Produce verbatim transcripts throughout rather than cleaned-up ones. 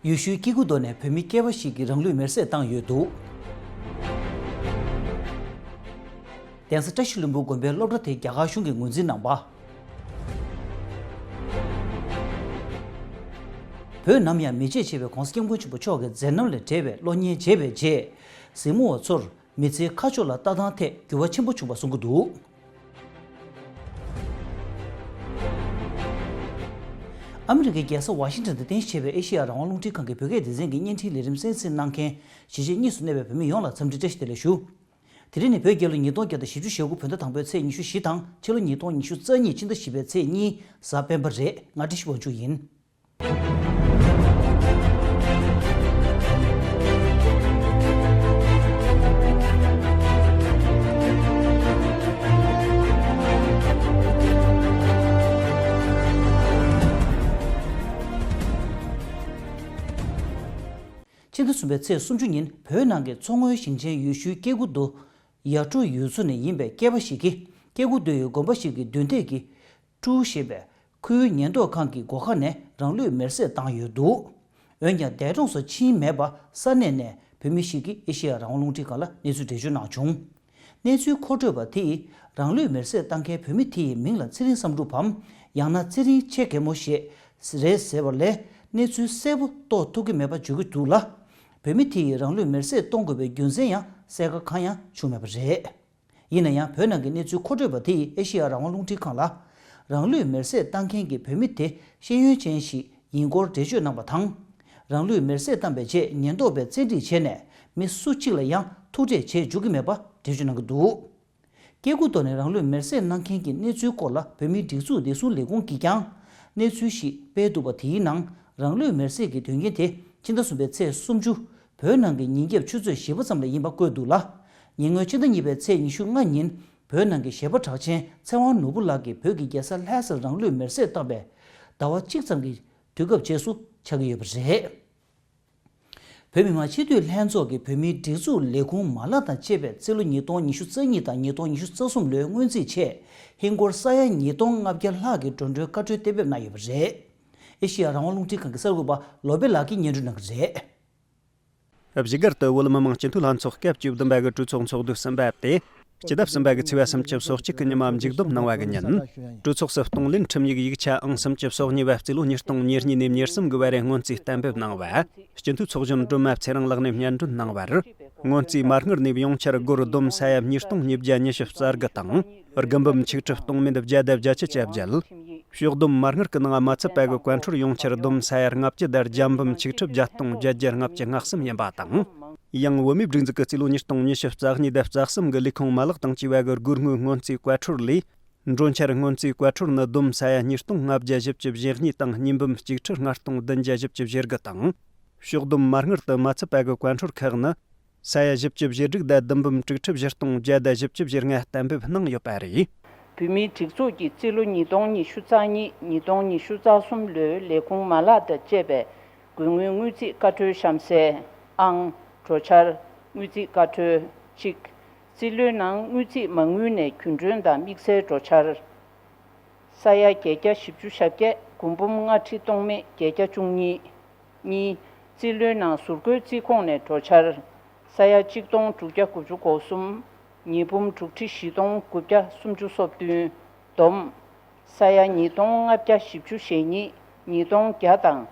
ཡུལ་ཤུལ་སྐྱེ་རྒུ་མདོ་ནས་བོད་མི་སྐྱེས་པ་ཞིག་གིས་རང་ལུས་མེར་སྲེག་བཏང་ཡོད་འདུག་གདན་ས་བཀྲ་ཤིས་ལྷུན་པོ་དགོན་པའི་སློབ་གྲྭ་དེ་རྒྱ་གར་གཞུང་གིས་ངོས་འཛིན་གནང་བ། བོད་ནམ་ཡང་མེ་མཆེད་ཆེ་བའི་༧གོང་ས་༧སྐྱབས་མགོན་ཆེན་པོ་མཆོག་གི་མཛད་རྣམ་ལས་བྲལ་བའི་གློག་བརྙན་མཇལ་བའི་རྗེས། གཟིགས་མོ་བ་ཚོར་མི་ཚེའི་ཁ་ཕྱོགས་ལ་ལྟ་སྟངས་ཐད་འགྱུར་བ་ཆེན་པོ་བྱུང་བ་གསུང་གི་འདུག་ཨ་མི་རི་ཀའི་རྒྱལ་ས་ཝ་ཤིང་ཊོན་དུ་རྟེན་གཞི་བྱས་པའི་ཨེ་ཤེ་ཡ་རང་དབང་རླུང་འཕྲིན་ཁང་གི་བོད་སྐད་སྡེ་ཚན་གྱི་བརྙན་འཕྲིན་ལས་རིམ་གསན་གཟིགས་གནང་མཁན་གཞིས་བྱེས་གཉིས་སུ་གནས་པའི་བོད་མི་ཡོངས་ལ་འཚམས་འདྲི་བཀྲ་ཤིས་བདེ་ལེགས་ཞུ། དེ་རིང་ནི་བོད་རྒྱལ་ལོ་ཉིས་སྟོང་བརྒྱ་དང་བཞི་བཅུ་ཞེ་དགུ་བོད་ཟླ་དང་པོའི་ཚེས་ཉི་ཤུ་བཞི་དང་ཕྱི་ལོ་ཉིས་སྟོང་ཉི་ཤུ་རྩ་གཉིས་ཕྱི་ཟླ་བཞི་པའི་ཚེས་གཉིས་གཟའ་སྤེན་པ་རེད། ང་བཀྲ་ཤིས་དབང་ཕྱུག་ཡིན། ཕྱི་ཟླ་གསུམ་པའི་ཚེས་སུམ་ཅུ་ཉིན་བོད་ནང་གི་མཚོ་སྔོན་ཞིང་ཆེན་ཡུལ་ཤུལ་སྐྱེ་རྒུ་མདོ་ཡར་འབྲོག་ཡུལ་ཚོ་ནས་ཡིན་པའི་སྐྱེས་པ་ཞིག་གིས་སྐྱེ་རྒུ་མདོའི་དགོན་པ་ཞིག་གི་མདུན་ཐད་ཀྱི་ཀྲུའུ་ཞེས་པའི་ཁུལ་ཉེན་རྟོག་ཁང་གི་སྒོ་ཁ་ནས་རང་ལུས་མེར་སྲེག་བཏང་ཡོད་འདུག་འོན་ཀྱང་འདས་གྲོངས་སུ་ཕྱིན་མེད་པ་ས་གནས་ནས་བོད་མི་ཞིག་གིས་ཨེ་ཤེ་ཡ་རང་དབང་རླུང་འཕྲིན་ཁང་ལ་གནས་ཚུལ་འགྲེལ་བརྗོད་གནང་བྱུང་། གནས་ཚུལ་མཁོ་སྤྲོད་པ་དེས་རང་ལུས་མེར་སྲེག་བཏང་མཁན་བོད་མི་དེ་ཡི་མིང་ལ་ཚེ་རིང་བསམ་གྲུབ་བམ། ཡང་ན་ཚེ་རིང་ཆེ་གེ་མོ་ཞེས་རེད་ཟེར་བ་ལས་གནས་ཚུལ་གསལ་པོ་རྟོགས་ཐུབ་ཀྱི་མེད་པ་བརྗོད་ཀྱི་འདུག་ལ། བོད་མི་དེ་ཡིས་རང་ལུས་མེར་སྲེག་གཏོང་དགོས་པའི་རྒྱུ་མཚན་ཡང་གསལ་ཁ་གང་ཡང་བྱུང་མེད་པ་རེད། ཡིན་ན་ཡང་བོད་ནང་གི་གནས་ཚུལ་མཁོ་སྤྲོད་པ་དེ་ཡིས་ཨེ་ཤེ་ཡ་རང་དབང་རླུང་འཕྲིན་ཁང་ལ། རང་ལུས་མེར་སྲེག་བཏང་མཁན་གྱི་བོད་མི་དེ་ཤེས་ཡོན་ཅན་ཞིག་ཡིན་སྐོར་འགྲེལ་བརྗོད་གནང་བ་དང་། རང་ལུས་མེར་སྲེག་བཏང་པའི་རྗེས་ཉེན་རྟོག་པས་བཙན་ཁྲིད་བྱས་ནས་མི་སུ་གཅིག་ལ་ཡང་ཐུག་འཕྲད་བྱེད་འཇུག་གི་མེད་པ་འགྲེལ་བརྗོད་གནང་གི་འདུག་སྐྱེ་རྒུ་མདོ་ནས་རང་ལུས་མེར་སྲེག་གནང་མཁན་གྱི་གནས་ཚུལ་སྐོར་ལ་བོད་མིའི་སྒྲིག་འཛུགས་བདེ་སྲུང་ལས་ཁུངས་ཀྱིས་ཀྱང་གནས་ཚུལ་ཞིག་སྤེལ་འདུག་པ། དེའི་ནང་རང་ལུས་མེར་སྲེག་གི་དོན་རྐྱེན་དེ་ཕྱི་ཟླ་གསུམ་པའི་ཚེས་སུམ་ཅུ། བོད་ནང་གི་ཉིན་རྒྱབ་ཆུ་ཚོད་བཞི་པ་ཙམ་ལ་ཡིན་པ་བཀོད་འདུག་ལ། ཉེ་སྔོན་ཕྱི་ཟླ་གཉིས་པའི་ཚེས་ཉི་ཤུ་ལྔ་ཉིན་བོད་ནང་གི་གཞས་པ་གྲགས་ཅན་ཚེ་དབང་ནོར་བུ་ལགས་ཀྱིས་བོད་ཀྱི་རྒྱལ་ས་ལྷ་སར་རང་ལུས་མེར་སྲེག་བཏང་བའི་ཟླ་བ་གཅིག་ཙམ་གྱི་དུས་སྐབས་རྗེས་སུ་ཆགས་ཀྱི་ཡོད་པ་རེད། བོད་མི་མང་སྤྱི་འཐུས་ལྷན་ཚོགས་ཀྱི་བོད་མིའི་སྒྲིག་འཛུགས་ལས་ཁུངས་མ་ལག་དང་བཅས་པའི་རྩིས་ལོ་ཉིས་སྟོང་ཉི་ཤུ་རྩ་གཉིས་དང་ཉིས་སྟོང་ཉི་ཤུ་རྩ་གསུམ་ལོའི་སྔོན་རྩིས་ཆེད་ཧིན་སྒོར་ས་ཡ་ཉིས་སྟོང་ལྔ་བརྒྱ་ལྷག་གི་འགྲོ་གྲོན་བཀའ་འཁྲོལ་གཏན་འབེབས་གནང་ཡོད་པ་རེད། ཨེ་ཤེ་ཡ་རང་དབང་རླུང་འཕྲིན་ཁང་གི་གསར་འགོད་པ་ལོ་པེ་ལགས་ཀྱིས་སྙན་སྒྲོན་གནང་གི་རེད། བཞུགས་སྒར་དུ་བོད་མི་མང་སྤྱི་འཐུས་ལྷན་ཚོགས་སྐབས་བཅུ་བདུན་པ་གི་གྲོས་ཚོགས་ཚོགས་དུས་གསུམ་པ་སྟེ། སྤྱི་ཟླ་གསུམ་པ་གི་ཚེས་པ་སུམ་ཅུ་སོ་གཅིག་གི་ཉི་མ་མཇུག་བསྡོམས་གནང་བ་གི་ཉིན། གྲོས་ཚོགས་སུ་གཏོང་ལེན་ཁྲིམས་ཡིག་ཡིག་ཆ་ཨང་སུམ་ཅུ་སོ་གཉིས་པ་རྩིས་ལོ་ཉིས་སྟོང་ཉེར་གཉིས་ནས་ཉེར་གསུམ་གི་བར་རེ་སྔོན་རྩིས་གཏན་འབེབས་གནང་བ། སྤྱི་འཐུས་ཚོགས་གཞོན་སྒྲོལ་མ་ཚེ་རིང་ལགས་ནས་སྙན་སྒྲོན་གནང་བར། སྔོན་རྩིས་མ་སྔར་ནས་ཡོངས་ཁྱབ་སྒོར་བསྡོམས་ས་ཡ་ཉིས་སྟོང་ཉིས་བརྒྱ་ཉི་ཤུ་རྩ་དགུ་དང་། དགུ་འབུམ་ཆིག་ཁྲི་སྟོང་མེད་བརྒྱ་དང་བརྒྱད་ཅུ་གྱ་བརྒྱད། ཕྱོགས་བསྡོམས་མ་སྔར་གྱི་ནང་མ་ཚུད་པ་གི་བཀའ་འཁྲོལ་ཡོངས་ཁྱབ་བསྡོམས་ས་ཡ་ལྔ་བཅུ་དང་བརྒྱད་འབུམ་ཆིག་ཁྲི་བརྒྱད་སྟོང་བརྒྱད་བརྒྱ་ལྔ་བཅུ་ང་གསུམ་ཡིན་པ་དང་། ཡང་བོད་མིའི་སྒྲིག་འཛུགས་ཀྱི་རྩིས་ལོ་ཉིས་སྟོང་ཉི་ཤུ་རྩ་གཉིས་དང་རྩ་གསུམ་གི་ལས་ཁུངས་མ་ལག་དང་བཅས་པ་གི་སྒོར་དངུལ་སྔོན་རྩིས་བཀའ་འཁྲོལ་ལས། འགྲོ་འཆར་སྔོན་རྩིས་བཀའ་འཁྲོལ་ནི་བསྡོམས་ས་ཡ་ཉིས་སྟོང་ལྔ་བརྒྱ་བཞི་བཅུ་ཞེ་གཉིས་དང་གཉིས་འབུམ་གཅིག་ཁྲི་ལྔ་སྟོང་བདུན་བརྒྱ་བཞི་བཅུ་ཞེ་དགུ་དང་། ཕྱོགས་བསྡོམས་མ་སྔར་དུ་མ་ཚུད་པ་གི་བཀའ་འཁྲོལ་ཁག་ནི། ས་ཡ་བཞི་བཅུ་ཞེ་དྲུག་དང་བདུན་འབུམ་དྲུག་ཁྲི་བཞི་སྟོང་བརྒྱ་དང་བཞི་བཅུ་ཞེ་ལྔ་གཏན་འབེབས་གནང་ཡོད་པ་རེད། བོད་མིའི་སྒྲིག་འཛུགས་ཀྱི་རྩིས་ལོ་ཉིས་སྟོང་ཉི་ཤུ་རྩ་གཉིས་ཉིས་སྟོང་ཉི་ཤུ་རྩ་གསུམ་ལོའི་ལས་ཁུངས་མ་ལག་དང་བཅས་པའི་དགོས་དངུལ་དངུལ་རྩིས་བཀའ་འཁྲོལ་གཤམ་གསལ། ཨང་། འགྲོ་འཆར། དངུལ་རྩིས་བཀའ་འཁྲོལ་གཅིག་རྩིས་ལོའི་ནང་དངུལ་རྩིས་མ་དངུལ་ནས་རྒྱུན་གྲོན་དང་དམིགས་བསལ་འགྲོ་འཆར། ས་ཡ་བརྒྱད་བརྒྱ་བཞི་བཅུ་ཞེ་བརྒྱད། སྒོར་འབུམ་ལྔ་ཁྲི་སྟོང་མེད་བརྒྱད་བརྒྱ་བཅུ་གཉིས། གཉིས། རྩིས་ལོའི་ནང་ཟུར་བཀོལ་རྩིས་ཁོངས་ནས་འགྲོ་འཆར། ས་ཡ་གཅིག་སྟོང་དྲུག་བརྒྱ་དགུ་བཅུ་གོ་གསུམ། ཉིས་འབུམ་དྲུག་ཁྲི་བཞི་སྟོང་དགུ་བརྒྱ་སུམ་ཅུ་སོ་བདུན། བསྡོམས། ས་ཡ་ཉིས་སྟོང་ལྔ་བརྒྱ་བཞི་བཅུ་ཞེ་གཉིས། ཉིས་སྟོང་བརྒྱ་དང་།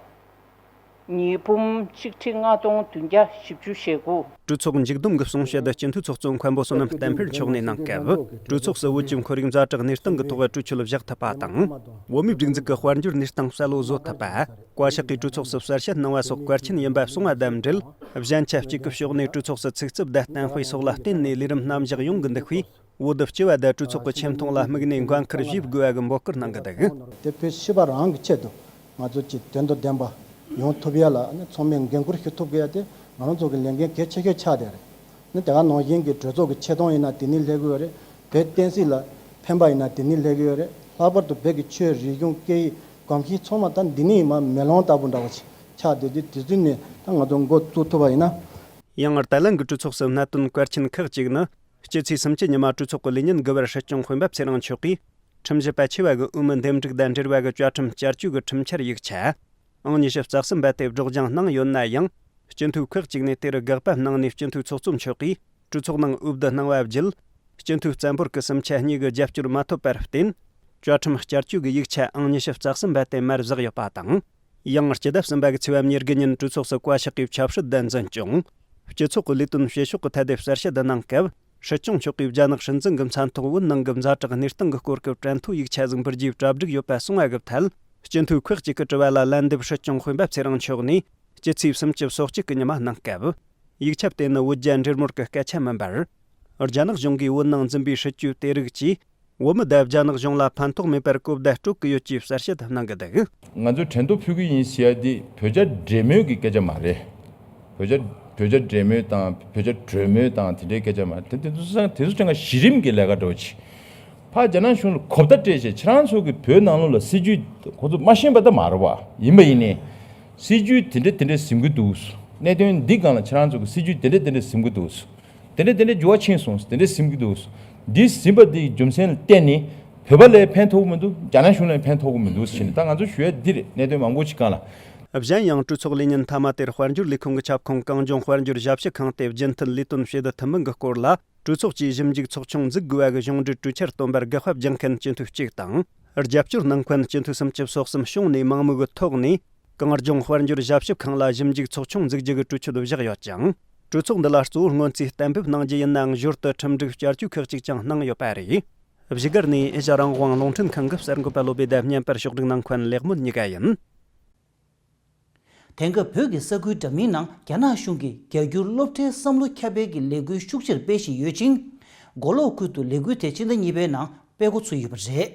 ཉིས་འབུམ་གཅིག་ཁྲི་ལྔ་སྟོང་བདུན་བརྒྱ་བཞི་བཅུ་ཞེ་དགུ། གྲོས་ཚོགས་མཇུག་བསྡོམས་ཀྱི་གསུང་བཤད་དུ་སྤྱི་འཐུས་ཚོགས་གཙོ་མཁན་པོ་བསོད་ནམས་བསྟན་འཕེལ་མཆོག་ནས་གནང་སྐབས། གྲོས་ཚོགས་སུ་བོད་ཀྱི་ཁོར་ཡུག་ཛ་དྲག་གནས་སྟངས་ཀྱི་ཐོག་གྲོས་ཆོད་བཞག་ཐུབ་པ་དང་། བོད་མིའི་སྒྲིག་འཛུགས་ཀྱི་དཔལ་འབྱོར་གནས་སྟངས་གསལ་བོ་བཟོ་ཐུབ་པ། བཀའ་ཤག་གིས་གྲོས་ཚོགས་སུ་གསལ་བཤད་གནང་བ་སོགས་གལ་ཆེན་ཡིན་པ་གསུངས་པ་དང་འབྲེལ། གཞན་ཆ་གཅིག་གི་ཕྱོགས་ནས་གྲོས་ཚོགས་སུ་ཚིག་རྩུབ་དང་གཏམ་དཔེ་སོགས་ལ་བརྟེན་ནས་ལས་རིམ་རྣམ་གཞག་ཡོང་གི་འདུག་པས། བོད་དུ་སྤྱི་པ་དང་གྲོས་ཚོགས་ཀྱི་ཆེ་མཐོང་ལ་དམིགས་ནས་འགན་འཁུར་ཞིབ་དགོས་པ་གི་འབོད་སྐུལ་གནང་གི་འདུག་དེ་བོད་སྤྱི་པ་རང་གི་ཆེད་དུ་ང་ཚོ་ཀྱི་དོན་དང་ལྡན་པ་ཡོང་ཐུབ་ཡ་ལ་ཚང་མས་འགན་འཁུར་ཞུ་ཐུབ་དགོས་ཡ་དེ་ང་རང་ཚོ་གི་ལས་འགན་གལ་ཆེ་ཤོས་ཆགས་བསྡད་རེད། ནི་དེ་ག་ནང་བཞིན་གྱི་གྲོས་ཚོགས་ཀྱི་ཆེ་མཐོང་ཡིན་ན་དེ་ནས་སླེབས་ཀྱི་ཡོད་རེད། བོད་བསྟན་སྲིད་ལ་ཕན་པ་ཡིན་ན་དེ་ནས་སླེབས་ཀྱི་ཡོད་རེད། ལྷག་པར་དུ་བོད་ཀྱི་ཆོས་རིག་གཞུང་སྐད་ཡིག་གོམས་གཤིས་ཚང་མ་ད་འདི་ནས་ཡིན་མ་མེ་ལོང་ལྟ་བུ་འདྲ་བ་ཞིག་ཆགས་བསྡད་དུས་དེ་ཚོའི་ནས་ད་ང་ཚོ་འགོ་བཙུགས་ཐུབ་པ་ཡིན་ན། ཡང་ད་ལན་གྱི་གྲོས་ཚོགས་སུ་གནད་དོན་གལ་ཆེན་ཁག་ཅིག་ནི། སྤྱི་ཚེས་སུམ་ཅུ་ཉི་མ་གྲོས་ཚོགས་ཀྱི་ལས་ཉིན་དགུ་པར་སྲིད་སྐྱོང་སྤེན་པ་ཚེ་རིང་མཆོག་གིས། ཁྲིམས་ཞིབ་པ་ཆེ་བ་གི་འོས་མི་འདེམས་སྒྲུག་དང་འབྲེལ་བ་གི་བཅའ་ཁྲིམས་བསྐྱར་བཅོས་ཀྱི་ཁྲིམས་འཆར་ཡིག་ཆ། ཨང་ཉི་ཤུ་རྩ་གསུམ་པ་དེ་སྒྲོག་སྦྱང་གནང་ཡོད་ན་ཡང་། སྤྱི་འཐུས་ཁག་ཅིག་ནས་དེར་དགག་པ་གནང་ནས་སྤྱི་འཐུས་ཚོགས་གཙོ་མཆོག་གིས་གྲོས་ཚོགས་ནང་འོས་བསྡུ་གནང་བ་བརྒྱུད། སྤྱི་འཐུས་བཙན་པོར་གྱི་སུམ་ཆ་གཉིས་ཀྱི་རྒྱབ་སྐྱོར་མ་ཐོབ་པར་བརྟེན། བཅའ་ཁྲིམས་བསྐྱར་བཅོས་ཀྱི་ཡིག་ཆ་ཨང་ཉི་ཤུ་རྩ་གསུམ་པ་དེ་མར་ཟགས་ཡོད་པ་དང་། ཡང་སྤྱི་ཟླ་གསུམ་པ་གི་ཚེས་པ་ཉེར་དགུ་ཉིན་གྲོས་ཚོགས་སུ་བཀའ་ཤག་གིས་ཆབ་སྲིད་དུ་འཛིན་སྐྱོང་། སྤྱི་ཚོགས་ཀྱི་ལས་དོན་བྱེད་ཕྱོགས་ཀྱི་ཐད་དེ་གསལ་བཤད་གནང་སྐབས། སྲིད་སྐྱོང་མཆོག་གིས་རྒྱ་ནག་སྲིད་འཛིན་གྱི་མཚན་ཐོག་བོད་ནང་གི་ཛ་དྲག་གནས་སྟངས་ཀྱི་སྐོར་གྱི་གྲོས་མཐུན་ཡིག་ཆ་ཟིག་འབུལ་རྒྱུའི་གྲ་སྒྲིག་ཡོད་པ་གསུངས་པ་གི་ཐད། སྤྱི་འཐུས་ཁག་ཅིག་གི་དྲི་བ་ལ་ལན་འདེབས་སྲིད་སྐྱོང་སྤེན་པ་ཚེ་རིང་མཆོག་ནས་སྤྱི་ཚེས་སུམ་ཅུ་སོ་གཅིག་གི་ཉི་མ་གནང་སྐབས། ཡིག་ཆ་དེ་ནི་བོད་རྒྱ་འབྲེལ་མོལ་གྱི་སྐད་ཆ་མིན་པར། རྒྱ་ནག་གཞུང་གིས་བོད་ནང་འཛིན་པའི་སྲིད་ཇུས་དེ་རིགས་ཀྱིས། བོད་མི་དང་རྒྱ་ནག་གཞུང་ལ་ཕན་ཐོགས་མེད་པར་གོ་བརྡ་སྤྲོད་ཀྱི་ཡོད་ཅེས་གསལ་བཤད་གནང་གི་འདུག། ང་ཚོས་དྲན་ཐོ་ཕུལ་གི་ཡིན་ཟེར་ཡ་དེ་བོད་རྒྱ་འབྲེལ་མོལ་གྱི་སྐད་ཆ་མ་རེད། བོད་རྒྱ་བོད་རྒྱ་འབྲེལ་མོལ་དང་བོད་རྒྱ་གྲོས་མོལ་དང་དེ་འདྲའི་སྐད་ཆ་མ་རེད། དེ་དེ་ཚོ་དེ་ཚོ་ཕྲན་གྱི་གཞི་རིམ་གྱི་ལས་ཀ་འགྲོ་ཆེ། ཕ་རྒྱ་ནག་གཞུང་ལ་གོ་བརྡ་སྤྲད་བྱས་ཁྱེད་རང་ཚོ་གི་བོད་ནང་ལོགས་ལ་སྲིད་ཇུས་ཁོ་ཚོ་མ་ཤེས་པ་ད་མ་རེད་བ། ཡིན་པ་ཡིན་ནའི། སྲིད་ཇུས་དེ་འདྲ་དེ་འདྲ་ཟིན་གྱི་འདུག། གནད་དོན་འདི་སྒང་ལ་ཁྱེད་རང་ཚོ་གི་སྲིད་ཇུས་དེ་འདྲ་དེ་འདྲ་ཟིན་གྱི་འདུག། དེ་འདྲ་དེ་འདྲ་འགྱུར་བ་ཕྱིན་སོང་། དེ་འདྲ་ཟིན་གྱི་འདུག། འདི་ཟིན་པ་འདིའི་རྒྱུ་མཚན་ལ་བརྟེན་ནས་བོད་པ་ལ་ཕན་ཐོགས་ཀྱི་མི་འདུག། རྒྱ་ནག་གཞུང་ལ་ཕན་ཐོགས་ཀྱི་མི་འདུག་ཟེར་ནས་ད་ང་ཚོ་ཞུ་ཡ་འདི་རེད། གནད་དོན་མང་པོ་ཞིག་སྒང་ལ། གཞན་ཡང་གྲོས་ཚོགས་ལས་ཉིན་མཐའ་མ་དེར་དཔལ་འབྱོར་ལས་ཁུངས་ཀྱི་ཁྱབ་ཁོངས་གངས་ལྗོངས་དཔལ་འབྱོར་ཞབས་ཞུ་ཁང་དེ་རྒྱུན་མཐུད་ལས་དོན་བྱེད་དུ་ཐུབ་མིན་གྱི་སྐོར་ལ། གྲོས་ཚོགས་ཀྱིས་ཞིབ་འཇུག་ཚོགས་ཆུང་འཛུགས་དགོས་པ་གི་གཞུང་འབྲེལ་གྲོས་འཆར་བཏོན་པར་དགག་པ་བརྒྱབ་མཁན་སྤྱི་འཐུས་གཅིག་དང་། རྒྱབ་སྐྱོར་གནང་མཁན་སྤྱི་འཐུས་སུམ་ཅུ་སོ་གསུམ་བྱུང་ནས་མང་མོས་ཀྱི་ཐོག་ནས། གངས་ལྗོངས་དཔལ་འབྱོར་ཞབས་ཞུ་ཁང་ལ་ཞིབ་འཇུག་ཚོགས་ཆུང་འཛུགས་རྒྱུ་གི་གྲོས་ཆོད་བཞག་ཡོད་ཅིང་། གྲོས་ཚོགས་འདི་ལ་གཙོ་བོ་སྔོན་རྩིས་གཏན་འབེབས་གནང་རྒྱུ་ཡིན་ནའང་། ཞོར་དུ་ཁྲིམས་སྒྲིག་བསྐྱར་བཅོས་ཁག་ཅིག་ཀྱང་གནང་ཡོད་པ་རེད། བཞུགས་སྒར་ནས་ཨེ་ཤ་རང་དབང་རླུང་འཕྲིན་ཁང་གི་གསར་འགོད་པ་བློ་བྷེ་དང་བརྙན་པར་ཕྱོགས་སྒྲིག་གནང་མཁན་ལེགས་སྨོན་གཉིས་ཀ་ཡིན། དེང་སྐབས་བོད་ཀྱི་ས་ཁུལ་འདྲ་མིན་ནང་རྒྱ་ནག་གཞུང་གིས་རྒྱ་སྒྱུར་སློབ་གྲྭའི་བསམ་བློ་ཁྱབ་སྤེལ་གྱི་ལས་འགུལ་ཤུགས་ཆེར་སྤེལ་བཞིན་ཡོད་ཅིང་། མགོ་ལོག་ཁུལ་དུ་ལས་འགུལ་དེ་ཕྱི་ཟླ་གཉིས་པའི་ནང་སྤེལ་འགོ་ཚུགས་ཡོད་པ་རེད།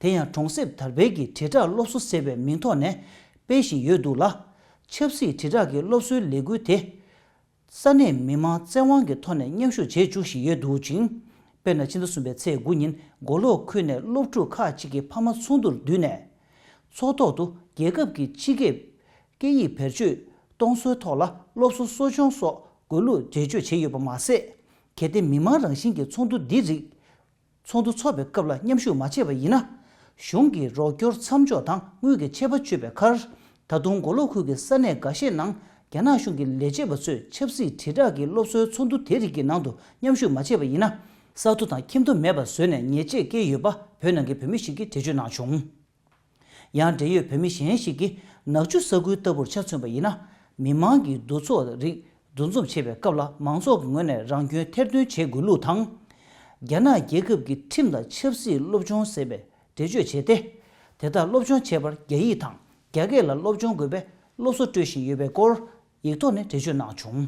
དེ་ཡང་གྲོང་གསེབ་དར་སྤེལ་གྱི་དྲིལ་བསྒྲགས་སློབ་གསོ་ཟེར་བའི་མིང་ཐོག་ནས་སྤེལ་བཞིན་ཡོད་འདུག་ལ། ཆབ་སྲིད་དྲིལ་བསྒྲགས་ཀྱི་སློབ་གསོའི་ལས་འགུལ་དེ། ས་གནས་མི་མང་བཙན་དབང་གི་ཐོག་ནས་མཉམ་ཞུགས་བྱེད་བཅུག་བཞིན་ཡོད་འདུག་ཅིང་། དཔེར་ན། ཕྱི་ཟླ་གསུམ་པའི་ཚེས་དགུ་ཉིན་མགོ་ལོག་ཁུལ་ནས་སློབ་ཕྲུག་ཁག་ཅིག་གིས་ཕ་མ་ཚོགས་འདུར་བསྡུས་ནས། ཚོགས་ཐོག་ཏུ་རྒྱལ་ཁབ་ཀྱི་སྤྱི་ཁྱབ་སྐད་ཡིག་བེད་སྤྱོད་གཏོང་སྲོལ་ཐོག་ལ་སློབ་གསོ་གསོ་སྦྱོང་སོགས་དགོས་ལུགས་འགྲེལ་བརྗོད་བྱས་ཡོད་པ་མ་ཟད། གལ་ཏེ་མི་མང་རང་བཞིན་གྱི་ཚོགས་འདུ་འདི་རིགས་ཚོགས་འདུ་འཚོགས་པའི་སྐབས་ལ་མཉམ་ཞུགས་མ་བྱས་པ་ཡིན་ན། གཞུང་གི་རོགས་སྐྱོར་མཚམས་འཇོག་དང་དངུལ་གྱི་ཆད་པ་གཅོད་པའི་ཁར། ད་དུང་མགོ་ལོག་ཁུལ་གྱི་ས་གནས་འགའ་ཤས་ནང་རྒྱ་ནག་གཞུང་གི་ལས་བྱེད་པ་ཚོས་ཆབ་སྲིད་དྲིལ་བསྒྲགས་ཀྱི་སློབ་གསོའི་ཚོགས་འདུ་དེ་རིགས་ཀྱི་ནང་དུ་མཉམ་ཞུགས་མ་བྱས་པ་ཡིན་ན། ས་མཐོ་དང་ཁྱིམ་མཐོ་མེད་པ་བཟོས་ནས་ཉེས་ཆད་བཀལ་ཡོད་པ་བོད་ནང་གི་བོད་མི་ཞིག་གིས་འགྲེལ་བརྗོད་གནང་བྱུང་། ཡང་འབྲེལ་ཡོད་བོད་མི་གཞན་ཞིག་གིས་ནག་ཆུ་ས་ཁུལ་ལྟ་བུར་ཆ་མཚོན་པ་ཡིན་ན། མི་མང་གི་འདུ་ཚོགས་རིགས་འདུ་འཛོམས་བྱེད་པའི་སྐབས་ལ་མང་ཚོགས་ཀྱི་ངོས་ནས་རང་སྐྱོན་ཐེར་འདོན་བྱེད་དགོས་ལུགས་དང་། རྒྱ་ནག་རྒྱལ་ཁབ་ཀྱི་ཁྲིམས་ལ་ཆབ་སྲིད་སློབ་སྦྱོང་ཟེར་བའི་འགྲེལ་བརྗོད་བྱས་ཏེ། དེ་ལྟར་སློབ་སྦྱོང་བྱེད་པར་རྒྱ་ཡིག་དང་རྒྱ་སྐད་ལ་སློབ་སྦྱོང་དགོས་པའི་སློབ་གསོ་སྤྲོད་བཞིན་ཡོད་པའི་སྐོར་ཡིག་ཐོག་ནས་འགྲེལ་བརྗོད་གནང་བྱུང་།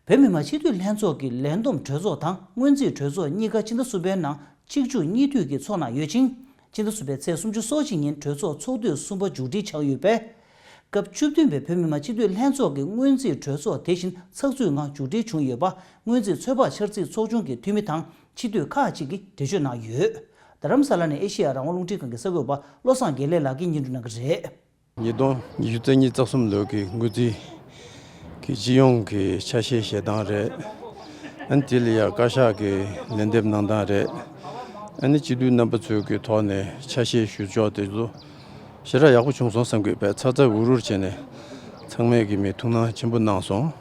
བོད་མི་མང་སྤྱི་འཐུས་ལྷན་ཚོགས་ཀྱི་ལས་བསྡོམས་གྲོས་ཚོགས་དང་སྔོན་རྩིས་གྲོས་ཚོགས་གཉིས་ཀ་ཕྱི་ཟླ་གསུམ་པའི་ནང་གཅིག་མཇུག་གཉིས་མཐུད་ཀྱིས་ཚོགས་གནང་ཡོད་ཅིང་། ཕྱི་ཟླ་གསུམ་པའི་ཚེས་སུམ་ཅུ་སོ་གཅིག་ཉིན་གྲོས་ཚོགས་ཚོགས་དུས་གསུམ་པ་མཇུག་སྒྲིལ་བྱུང་ཡོད་པས། སྐབས་བཅུ་བདུན་པའི་བོད་མི་མང་སྤྱི་འཐུས་ལྷན་ཚོགས་ཀྱི་སྔོན་རྩིས་གྲོས་ཚོགས་དེ་བཞིན་ཚགས་ཚུད་ངང་མཇུག་སྒྲིལ་བྱུང་ཡོད་པ། སྔོན་རྩིས་ཚོད་དཔག་འཆར་རྩིས་ཚོགས་ཆུང་གི་འཐུས་མི་དང་སྤྱི་འཐུས་ཁག་ཅིག་གིས་འགྲེལ་བརྗོད་གནང་ཡོད། རྡ་རམ་ས་ལ་ནས་ཨེ་ཤེ་ཡ་རང་དབང་རླུང་འཕྲིན་ཁང་གི་གསར་འགོད་པ་བློ་བཟང་དགེ་ལེགས་ལགས་ཀྱིས་སྙན་སྒྲོན་གནང་གི་རེད། ཉིས་སྟོང་ཉི་ཤུ་རྩ་གཉིས་རྩ་གསུམ་ལོའི་གི་སྔོན་རྩིས་ཀྱི་སྤྱི་ཡོངས་ཀྱི་ཆ་ཤས་བཞེས་སྟངས་རེད། ཨ་ནི་དེ་ལ་ཡང་བཀའ་ཤག་གི་ལན་འདེབས་གནང་སྟངས་རེད། ཨ་ནི་སྤྱི་འཐུས་རྣམ་པ་ཚོའི་གི་ཐོག་ནས་ཆ་ཤས་ཞུ་ཕྱོགས་དེ་ཚོ་ཞེ་དྲག་ཡག་པོ་བྱུང་སོང་བསམ་གི། དཔེ་ཚ་ཚ་འུར་འུར་བྱས་ནས་ཚང་མས་གི་མི་ཐུགས་སྣང་ཆེན་པོ་གནང་སོང་།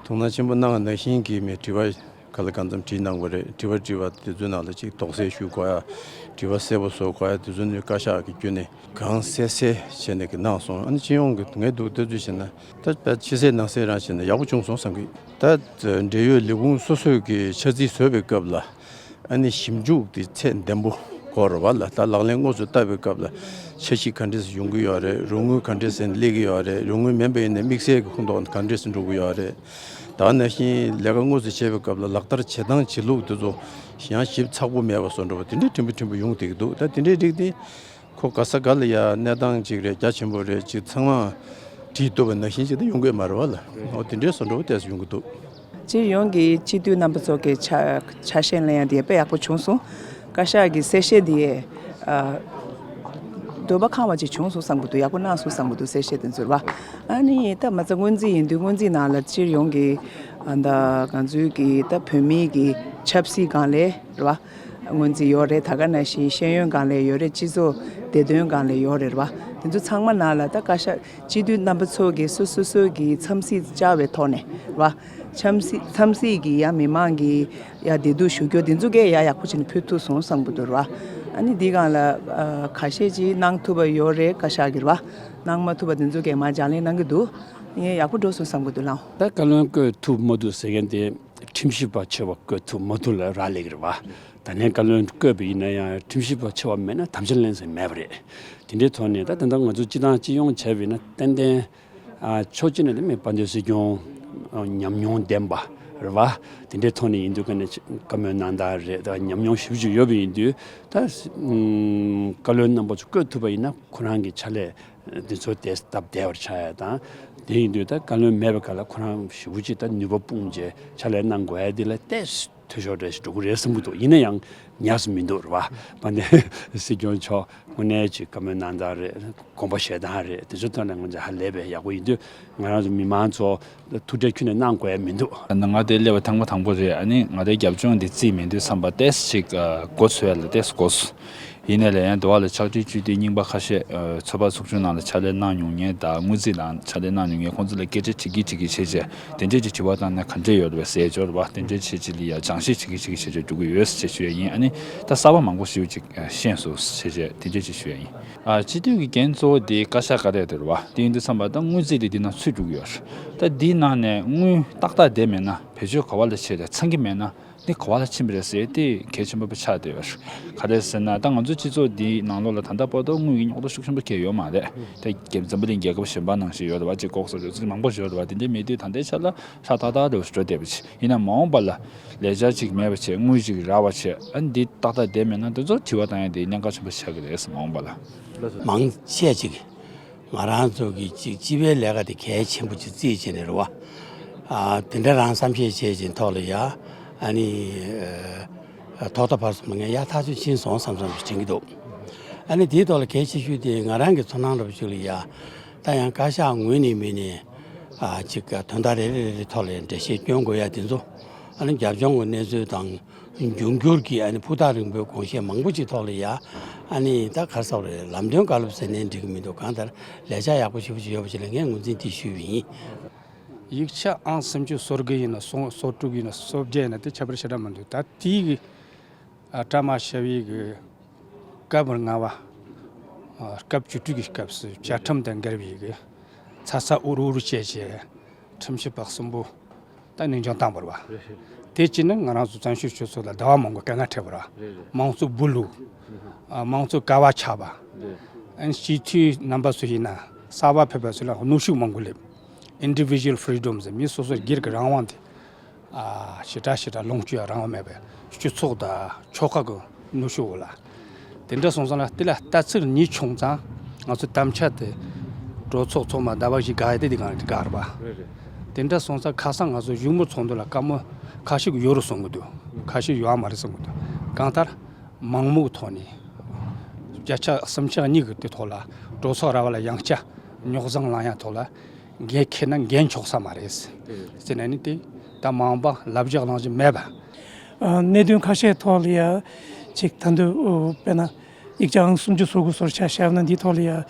ཐུགས་སྣང་ཆེན་པོ་གནང་བ་ནང་བཞིན་གྱི་མི་དྲི་བ་ག་ལ་གང་འཚམ་དྲིས་གནང་དགོས་རེད། དྲི་བ་དྲིས་པ་དེ་ཚོའི་ནང་ལ་ཅིག་དོགས་སེལ་ཞུ་དགོས་ཡ། དྲི་བ་གསལ་པོ་བཟོ་དགོས་ཡ། དེ་ཚོ་ནི་བཀའ་ཤག་གི་བརྒྱུད་ནས་གང་གསལ་གསལ་བྱས་ནས་གི་གནང་སོང་། ཨ་ནི་སྤྱི་ཡོངས་ཀྱི་ངས་འདུག་ལྟ་ཚུལ་བྱས་ན་ད་ཕྱི་གསལ་ནང་གསལ་རང་བྱས་ན་ཡག་པོ་བྱུང་སོང་བསམ་གི། ད་འབྲེལ་ཡོད་ལས་ཁུངས་སོ་སོས་ཀྱི་འཆར་རྩིས་བཟོས་པའི་སྐབས་ལ། ཨ་ནི་ཞིབ་འཇུག་དེ་ཚད་ལྡན་པོ་དགོས་རེད་བ་ལ། ད་ལག་ལེན་དངོས་སུ་བསྟར་བའི་སྐབས་ལ་འཆར་གཞི་ག་འདྲས་སེ་ཡོང་གི་ཡོད་རེད། རོགས་དངུལ་ག་འདྲས་སེ་སླེབས་ཀྱི་ཡོད་རེད། རོགས་དངུལ་མིན་པ་ཡིན་ན་དམིགས་བསལ་གྱི་ཁོངས་གཏོགས་ག་འདྲས་སེ་འགྲོ་གི་ཡོད་རེད། ད་ནང་བཞིན་ལས་ཀ་དངོས་སུ་བྱེད་པའི་སྐབས་ལ་ལག་བསྟར་བྱེད་སྟངས་བྱེད་ལུགས་དེ་ཚོ་ཡང་ཞིབ་ཚགས་པོ་མེད་པ་བཟོ་འདྲ་བ་དེ་འདྲས་ཕྲན་བུ་ཕྲན་བུ་ཡོང་བསྡད་ཀྱི་འདུག། ད་དེ་འདྲས་རིགས་དེ། ཁོ་ག་ས་ག་ལ་ཡ་གནས་སྟངས་ཅིག་རེད། རྒྱ་ཆེན་པོ་རེད། ཅིག་ཚང་མ་བྲིས་བཏུབ་པ་ནང་བཞིན་ཅིག་ད་ཡོང་གི་མ་རེད་བ་ལ། འོ་དེ་འདྲའི་བཟོ་འདྲ་བོ་ཏོག་ཙམ་ཡོང་གི་འདུག། སྤྱི་ཡོངས་ཀྱི་སྤྱི་འཐུས་རྣམ་པ་ཚོ་གི་ཆ་ཆ་ཤས་ལ་ཡང་དེ་དཔེ་ཡག་པོ་བྱུང་སོང་། བཀའ་ཤག་གི་གསལ་བཤད་དེ་ཨ་འདོད་པ་ཁེངས་པ་ཅིག་བྱུང་སོང་བསམ་གི་འདུག། ཡག་པོ་གནང་སོང་བསམ་གི་འདུག། གསལ་བཤད་དེ་ཚོར་བ། ཨ་ནི་ད་མ་རྩ་སྔོན་རྩིས་ཡིན་དུས་སྔོན་རྩིས་ནང་ལ་སྤྱི་ཡོངས་ཀྱི་ཨ་ད་ང་ཚོའི་གི་ད་བོད་མིའི་གི་ཆབ་སྲིད་སྒང་ལ་རེད་བ། སྔོན་རྩིས་ཡོད་རེད། ད་ག་ནང་བཞིན་ཤེས་ཡོན་སྒང་ལ་ཡོད་རེད། སྤྱི་ཚོགས་བདེ་དོན་སྒང་ལ་ཡོད་རེད་བ། དེ་ཚོ་ཚང་མ་ནང་ལ་ད་བཀའ་ཤག་སྤྱི་འཐུས་རྣམ་པ་ཚོ་གིས་སོ་སོ་སོ་གི་འཚམས་གཟིགས་བཅར་བའི་ཐོག་ནས་རེད་བ། འཚམས་གཟིགས་འཚམས་གཟིགས་ཀྱི་ཡ་མི་མང་གི་ཡ་བདེ་སྡུག་ཞུ་རྒྱུ་དེ་ཚོ་གས་ཡ་ཡག་པོ་བྱས་ནས་ཕུལ་ཐུབ་སོང་བསམ་གི་འདུག་རེད་བ། ཨ་ནི་འདི་སྒང་ལ་ཨ་ཁ་ཤས་ཅིག་གནང་ཐུབ་པ་ཡོད་རེད། བཀའ་ཤག་གིས་རེད་བ། གནང་མ་ཐུབ་པ་དེ་ཚོ་གས་མར་བརྗེ་ལེན་གནང་གི་འདུག་ངས་ཡག་པོ་འགྲོ་སོང་བསམ་གི་འདུག་ལགས། ད་བཀའ་བློན་བསྐོས་ཐུབ་མ་ཐུབ་ཟེར་མཁན་དེ་ཁྲིམས་ཞིབ་པ་ཆེ་བ་བསྐོས་ཐུབ་མ་ཐུབ་ལ་རག་ལས་ཀྱི་རེད་བ། ད་ནས་བཀའ་བློན་བསྐོས་པ་ཡིན་ན་ཡང་ཁྲིམས་ཞིབ་པ་ཆེ་བ་མེད་ན་དམ་བཅའ་ལེན་ས་མེད་པ་རེད། དེ་འདྲའི་ཐོག་ནས་ད་ད་ལྟ་ང་ཚོ་སྤྱི་བཏང་སྤྱི་ཡོངས་བྱས་པ་ཡིན་ན་ཏན་ཏན་ཨ་ཕྱོགས་གཅིག་ནས་དེ་མི་དཔལ་ལྡན་སྲིད་སྐྱོང་ཨ་ཉམས་མྱོང་ལྡན་པ་རེད་བ། དེ་འདྲའི་ཐོག་ནས་ཡིན་དུས་ཀ་ནས་བཀའ་མོལ་གནང་སྟངས་རེད། ད་ཉམས་མྱོང་ཞེ་པོ་ཅིག་ཡོད་པ་ཡིན་དུས་ད་ཨུམ་བཀའ་བློན་རྣམ་པ་ཚོ་བསྐོས་ཐུབ་པ་ཡིན་ན་ཁོ་རང་གི་ཕྱག་ལས་འདི་ཚོ་དེ་སྟབས་བདེ་བར་ཆགས་ཡ་དང་། དེ་ཡིན་དུས་ད་བཀའ་བློན་མེད་པའི་སྐབས་ལ་ཁོ་རང་ཞེ་པོ་ཅིག་ད་ནུས་པ་སྤུངས་བྱས་ཕྱག་ལས་གནང་དགོས་ཡ་འདི་ལ་ཏོག་ཙམ་འཐུས་ཤོར་འདྲ་ཞིག་འགྲོ་གི་རེད་བསམ་གྱི་འདུག་ཡིན་ན་ཡང་ཉག་གཅིག་མི་འདུག་རེད་བ། དཔལ་ལྡན་སྲིད་སྐྱོང་མཆོག་དངོས་གནས་ཅིག་བཀའ་མོལ་གནང་སྟངས་རེད། དགོངས་པ་བཞེས་སྟངས་རེད། དེ་ཚོ་ཐོག་ནས་ང་ཚོ་ཧ་ལས་པའི་ཡག་པོ་ཡིན་དུས་ང་རང་ཚོ་མི་མང་ཚོ་ཐུགས་ཁྲལ་ཁྱོན་ནས་གནང་དགོས་ཡ་མི་འདུག་ང་དེ་སླེབས་པ་ཐེངས་མ་དང་པོ་རེད། ཨ་ནི་ང་དེ་རྒྱབ་ལྗོངས་འདི་རྩིས་མི་འདུག་བསམ་པ་ཏོག་ཙམ་ཅིག་མགོ་ཚོས་ཡ་ལ་ཏོག་ཙམ་མགོ་ཚོས། ཡིན་ནའི་ལས་ཡང་འདི་བ་ལ་ཕྱག་སྦྲེལ་སྤྱི་འཐུས་རྙིང་པ་ཁ་ཤས་ཚོགས་པ་ཚོགས་ཆུང་ནང་ལ་ཕྱག་ལས་གནང་མྱོང་མཁན་དང་དངུལ་རྩིས་ནང་ཕྱག་ལས་གནང་མྱོང་མཁན་ཁོང་ཚོ་ལ་སྐད་ཆ་དྲི་གིན་དྲི་གིན་བྱས་རྗེས་དེ་འདྲས་ཀྱི་དྲི་བ་བཏང་ན་ག་འདྲས་ཡོད་རེད་པས་ཟེར་འབྱོར་བ་དེ་འདྲས་བྱས་རྗེས་ལ་ཡ་སྦྱང་བཤད་བྱེད་ཀྱིན་བྱེད་ཀྱིན་བྱས་རྗེས་འགྲོ་གི་ཡོད་ཟེར་ཞུ་ཡ་ཡིན། ཨ་ནི་ད་གསར་པ་མང་པོ་ཞིག་ཅིག་ཤེས་སོང་ཟེར་བྱས་དེ་འདྲས་ཅིག་ཞུ་ཡ་ཡིན། ཨ་སྤྱི་འཐུས་ཀྱི་འགན་གཙོ་བོ་དེ་བཀའ་ཤག་ག་རེ་དེ་རེད་བ། དེ་ཡིན་དུས་ཙམ་པ་ད་དངུལ་རྩིས་དེ་འདི་ནང་ཚུད་འགྲོ་གི་ཡོད་རེད། ད་འདིའི་ནང་ནས་དངུལ་ཏག་ཏག་བསྡད་མེད་ན་བེད་སྤྱོད་ག་བ་ལ་བྱས་ཏེ་ཚང་གི་མེད་ན། འདི་ག་བ་ལ་ཕྱིན་པ་རེད་ཟེར་ཏེ་གལ་ཆེན་པོ་ཆགས་བསྡད་ཡོད། ག་རེ་ཟེར་ན་ད་ང་ཚོ་སྤྱི་ཚོགས་འདིའི་ནང་ལོགས་ལ་ད་ལྟ་བར་དུ་དངུལ་གྱི་རྙོག་དྲ་ཤུགས་ཆེན་པོ་གང་ཡང་ཡོད་མ་རེད། ད་རྒྱ་འཛམ་བུ་གླིང་རྒྱལ་ཁབ་གཞན་པ་ནང་བཞིན་ཡོད་རེད་བ། ཅིག་ལྐོག་ཟ་རུལ་སུངས་མང་པོ་ཞིག་ཡོད་རེད་བ། དེ་འདྲའི་མེད་དུས་ད་ལྟའི་ཆ་ལ་ཧྲ་ཏག་ཏག་རེད་བ། འགྲོ་བསྡད་པ་ཅིག་ཡིན་ན་མ་འོངས་པ་ལ་ལས་འཆར་ཅིག་མེད་པ་བྱས་དངུལ་ཅིག་རག་པ་བྱས་ཨ་ནི་འདི་ཏག་ཏག་བསྡད་མེད་ན་དེ་ཚོ་དྲི་བ་བཏང་ཡ་དེ་གནད་འགག་ཆེན་པོ་ཆགས་ཀྱི་རེད་ཟེར། མ་འོངས་པ་ལ། མང་ཆེ་ཅིག་ང་རང་ཚོ་གི་ཅིག་སྤྱི་པའི་ལས་ཀ་དེ་གལ་ཆེན་པོ་ཅིག་བརྩིས་བྱས་ནས་རེད་བ། ཨ་དེ་འདྲ་རང་བསམ་ཤེས་བྱས་ཅིང་ཐོག་ལ་ཡ་ཨ་ནི་ཨ་ཐོག་མཐའ་བར་གསུམ་ལ་ངས་ཡག་ཐག་ཆོད་ཕྱིན་སོང་བསམ་བསམ་ཞིག་དྲན་གྱི་འདུག་ཨ་ནི་དེའི་ཐོག་ལ་གལ་ཆེ་ཤོས་དེ་ང་རང་གི་ཚོར་སྣང་འདྲ་པོ་ཞིག་ལ་ཡ་ད་ཡང་བཀའ་ཤག་ངོས་ནས་མིན་ནས་ཨ་ཅིག་དོན་དག་རེ་རེ་རེ་རེ་ཐོག་ལ་འགྲེལ་བཤད་སྐྱོན་དགོས་ཡ་དེ་ཚོ་ཨ་ནི་རྒྱབ་ལྗོངས་ཀྱི་གནས་ཚུལ་དང་། འབྱུང་འགྱུར་གྱི་ཨ་ནི་ཕུགས་ཐག་རིང་པོའི་དགོངས་བཞེད་མང་པོ་ཅིག་ཐོག་ལ་ཡ་ཨ་ནི་ད་ག་རེ་ཟེར་དགོས་རེད། ལམ་སྟོན་བཀའ་སློབ་ཟེར་ནའི་འགྲིག་གི་མི་འདུག་གང་ལྟར་ལས་འཆར་ཡག་པོ་ཞེ་པོ་ཅིག་ཡོད་པ་ཅིག་ལ་ངས་ངོས་འཛིན་དེ་ཞུས་པ་ཡིན། ཡིག་ཆ་ཨང་སུམ་ཅུ་སོ་དགུ་ཡིན་ན་སོ་སོ་དྲུག་ཡིན་ན་སོ་བརྒྱད་ཡིན་ན་དེ་ཁྱད་པར་ཞེ་དྲག་མི་འདུག་ད་དེའི་གི་ཨ་བཀྲ་མ་ཤ་བའི་གི་སྐབས་ལྔ་པ། ཨ་སྐབས་བཅུ་དྲུག་གི་སྐབས་སུ་བཅའ་ཁྲིམས་དང་འགལ་བའི་གི་ཚ་ཚ་འུར་འུར་བྱས་བྱས་ཁྲིམས་ཞིབ་པ་གསུམ་པོ་ད་ནུས་འགྱངས་བཏང་བ་རེད་བ། རེད་རེད། དེ་གཅིག་ནི་ང་རང་ཚོ་བཙན་བྱོལ་སྤྱི་ཚོགས་ལ་ཟླ་བ་མང་པོ་དཀའ་ངལ་འཕྲད་པ་རེད། རེད་རེད། མང་གཙོ་སྦུལ་ལུག་ཨ་མང་གཙོ་ཀ་བ་ཆགས་པ། རེད། ཨ་ནི་སྤྱི་འཐུས་རྣམ་པ་ཚོ་ཡིན་ན་གསར་པ་ཕེབས་པ་ཚོ་ལ་གནོན་ཤུགས་མང་པོ་སླེབས། Individual freedoms མི་སོ་སོ་སྒེར་གྱི་རང་དབང་དེ། ཨ་ཞེ་དྲག་ཞེ་དྲག་ལོངས་སྤྱོད་ཡ་རང་དབང་མེད་པའི་སྤྱི་ཚོགས་དང་ཆོལ་ཁ་གི་གནོན་ཤུགས་འོག་ལ། དེ་འདྲ་སོང་ཙང་ལ་དེ་ལ་ལྟ་ཚུལ་གཉིས་བྱུང་ཙང་ང་ཚོ་དམ་བཅའ་དེ་གྲོས་ཚོགས་ཚོགས་མ་ཟླ་བ་བཞི་འགག་ཡ་དེ་དེ་གང་དེ་འགག་རེད་པ། རེད་རེད། དེ་འདྲ་སོང་ཙང་ཁ་སང་ང་ཚོ་གཞུང་མང་ཚོགས་འདུ་ལ་བཀའ་མོལ་ཁ་ཤས་ཡོད་རེད་གསུང་གི་འདུག་ཁ་ཤས་ཡོད་མ་རེད་གསུང་གི་འདུག་གང་ལྟར་མང་མོས་ཐོག་ནས་བརྒྱ་ཆ་སུམ་ཆ་གཉིས་ཀྱི་དེ་ཐོག་ལ་གྲོས་ཚོགས་ར་བ་ལ་ཡང་བསྐྱར་རྙོག་ཟིང་ལངས་ཡ་ཐོག་ལ། འགན་འཁྱེར་ན་འགན་འཁྱོག་ས་མ་རེད། ཟེར་ནས་ནི་དེ་ད་མ་འོངས་པ་ལབ་རྒྱག་གནང་རྒྱུ་མེད་པ། ཨ་གནད་དོན་ཁ་ཤས་ཐོག་ལ་ཡ་ཅིག་ད་དུང་དཔེར་ན་ཡིག་ཆ་ཨང་སུམ་ཅུ་སོ་དགུ་སོར་ཆ་བཞག་ན་འདི་ཐོག་ལ་ཡ་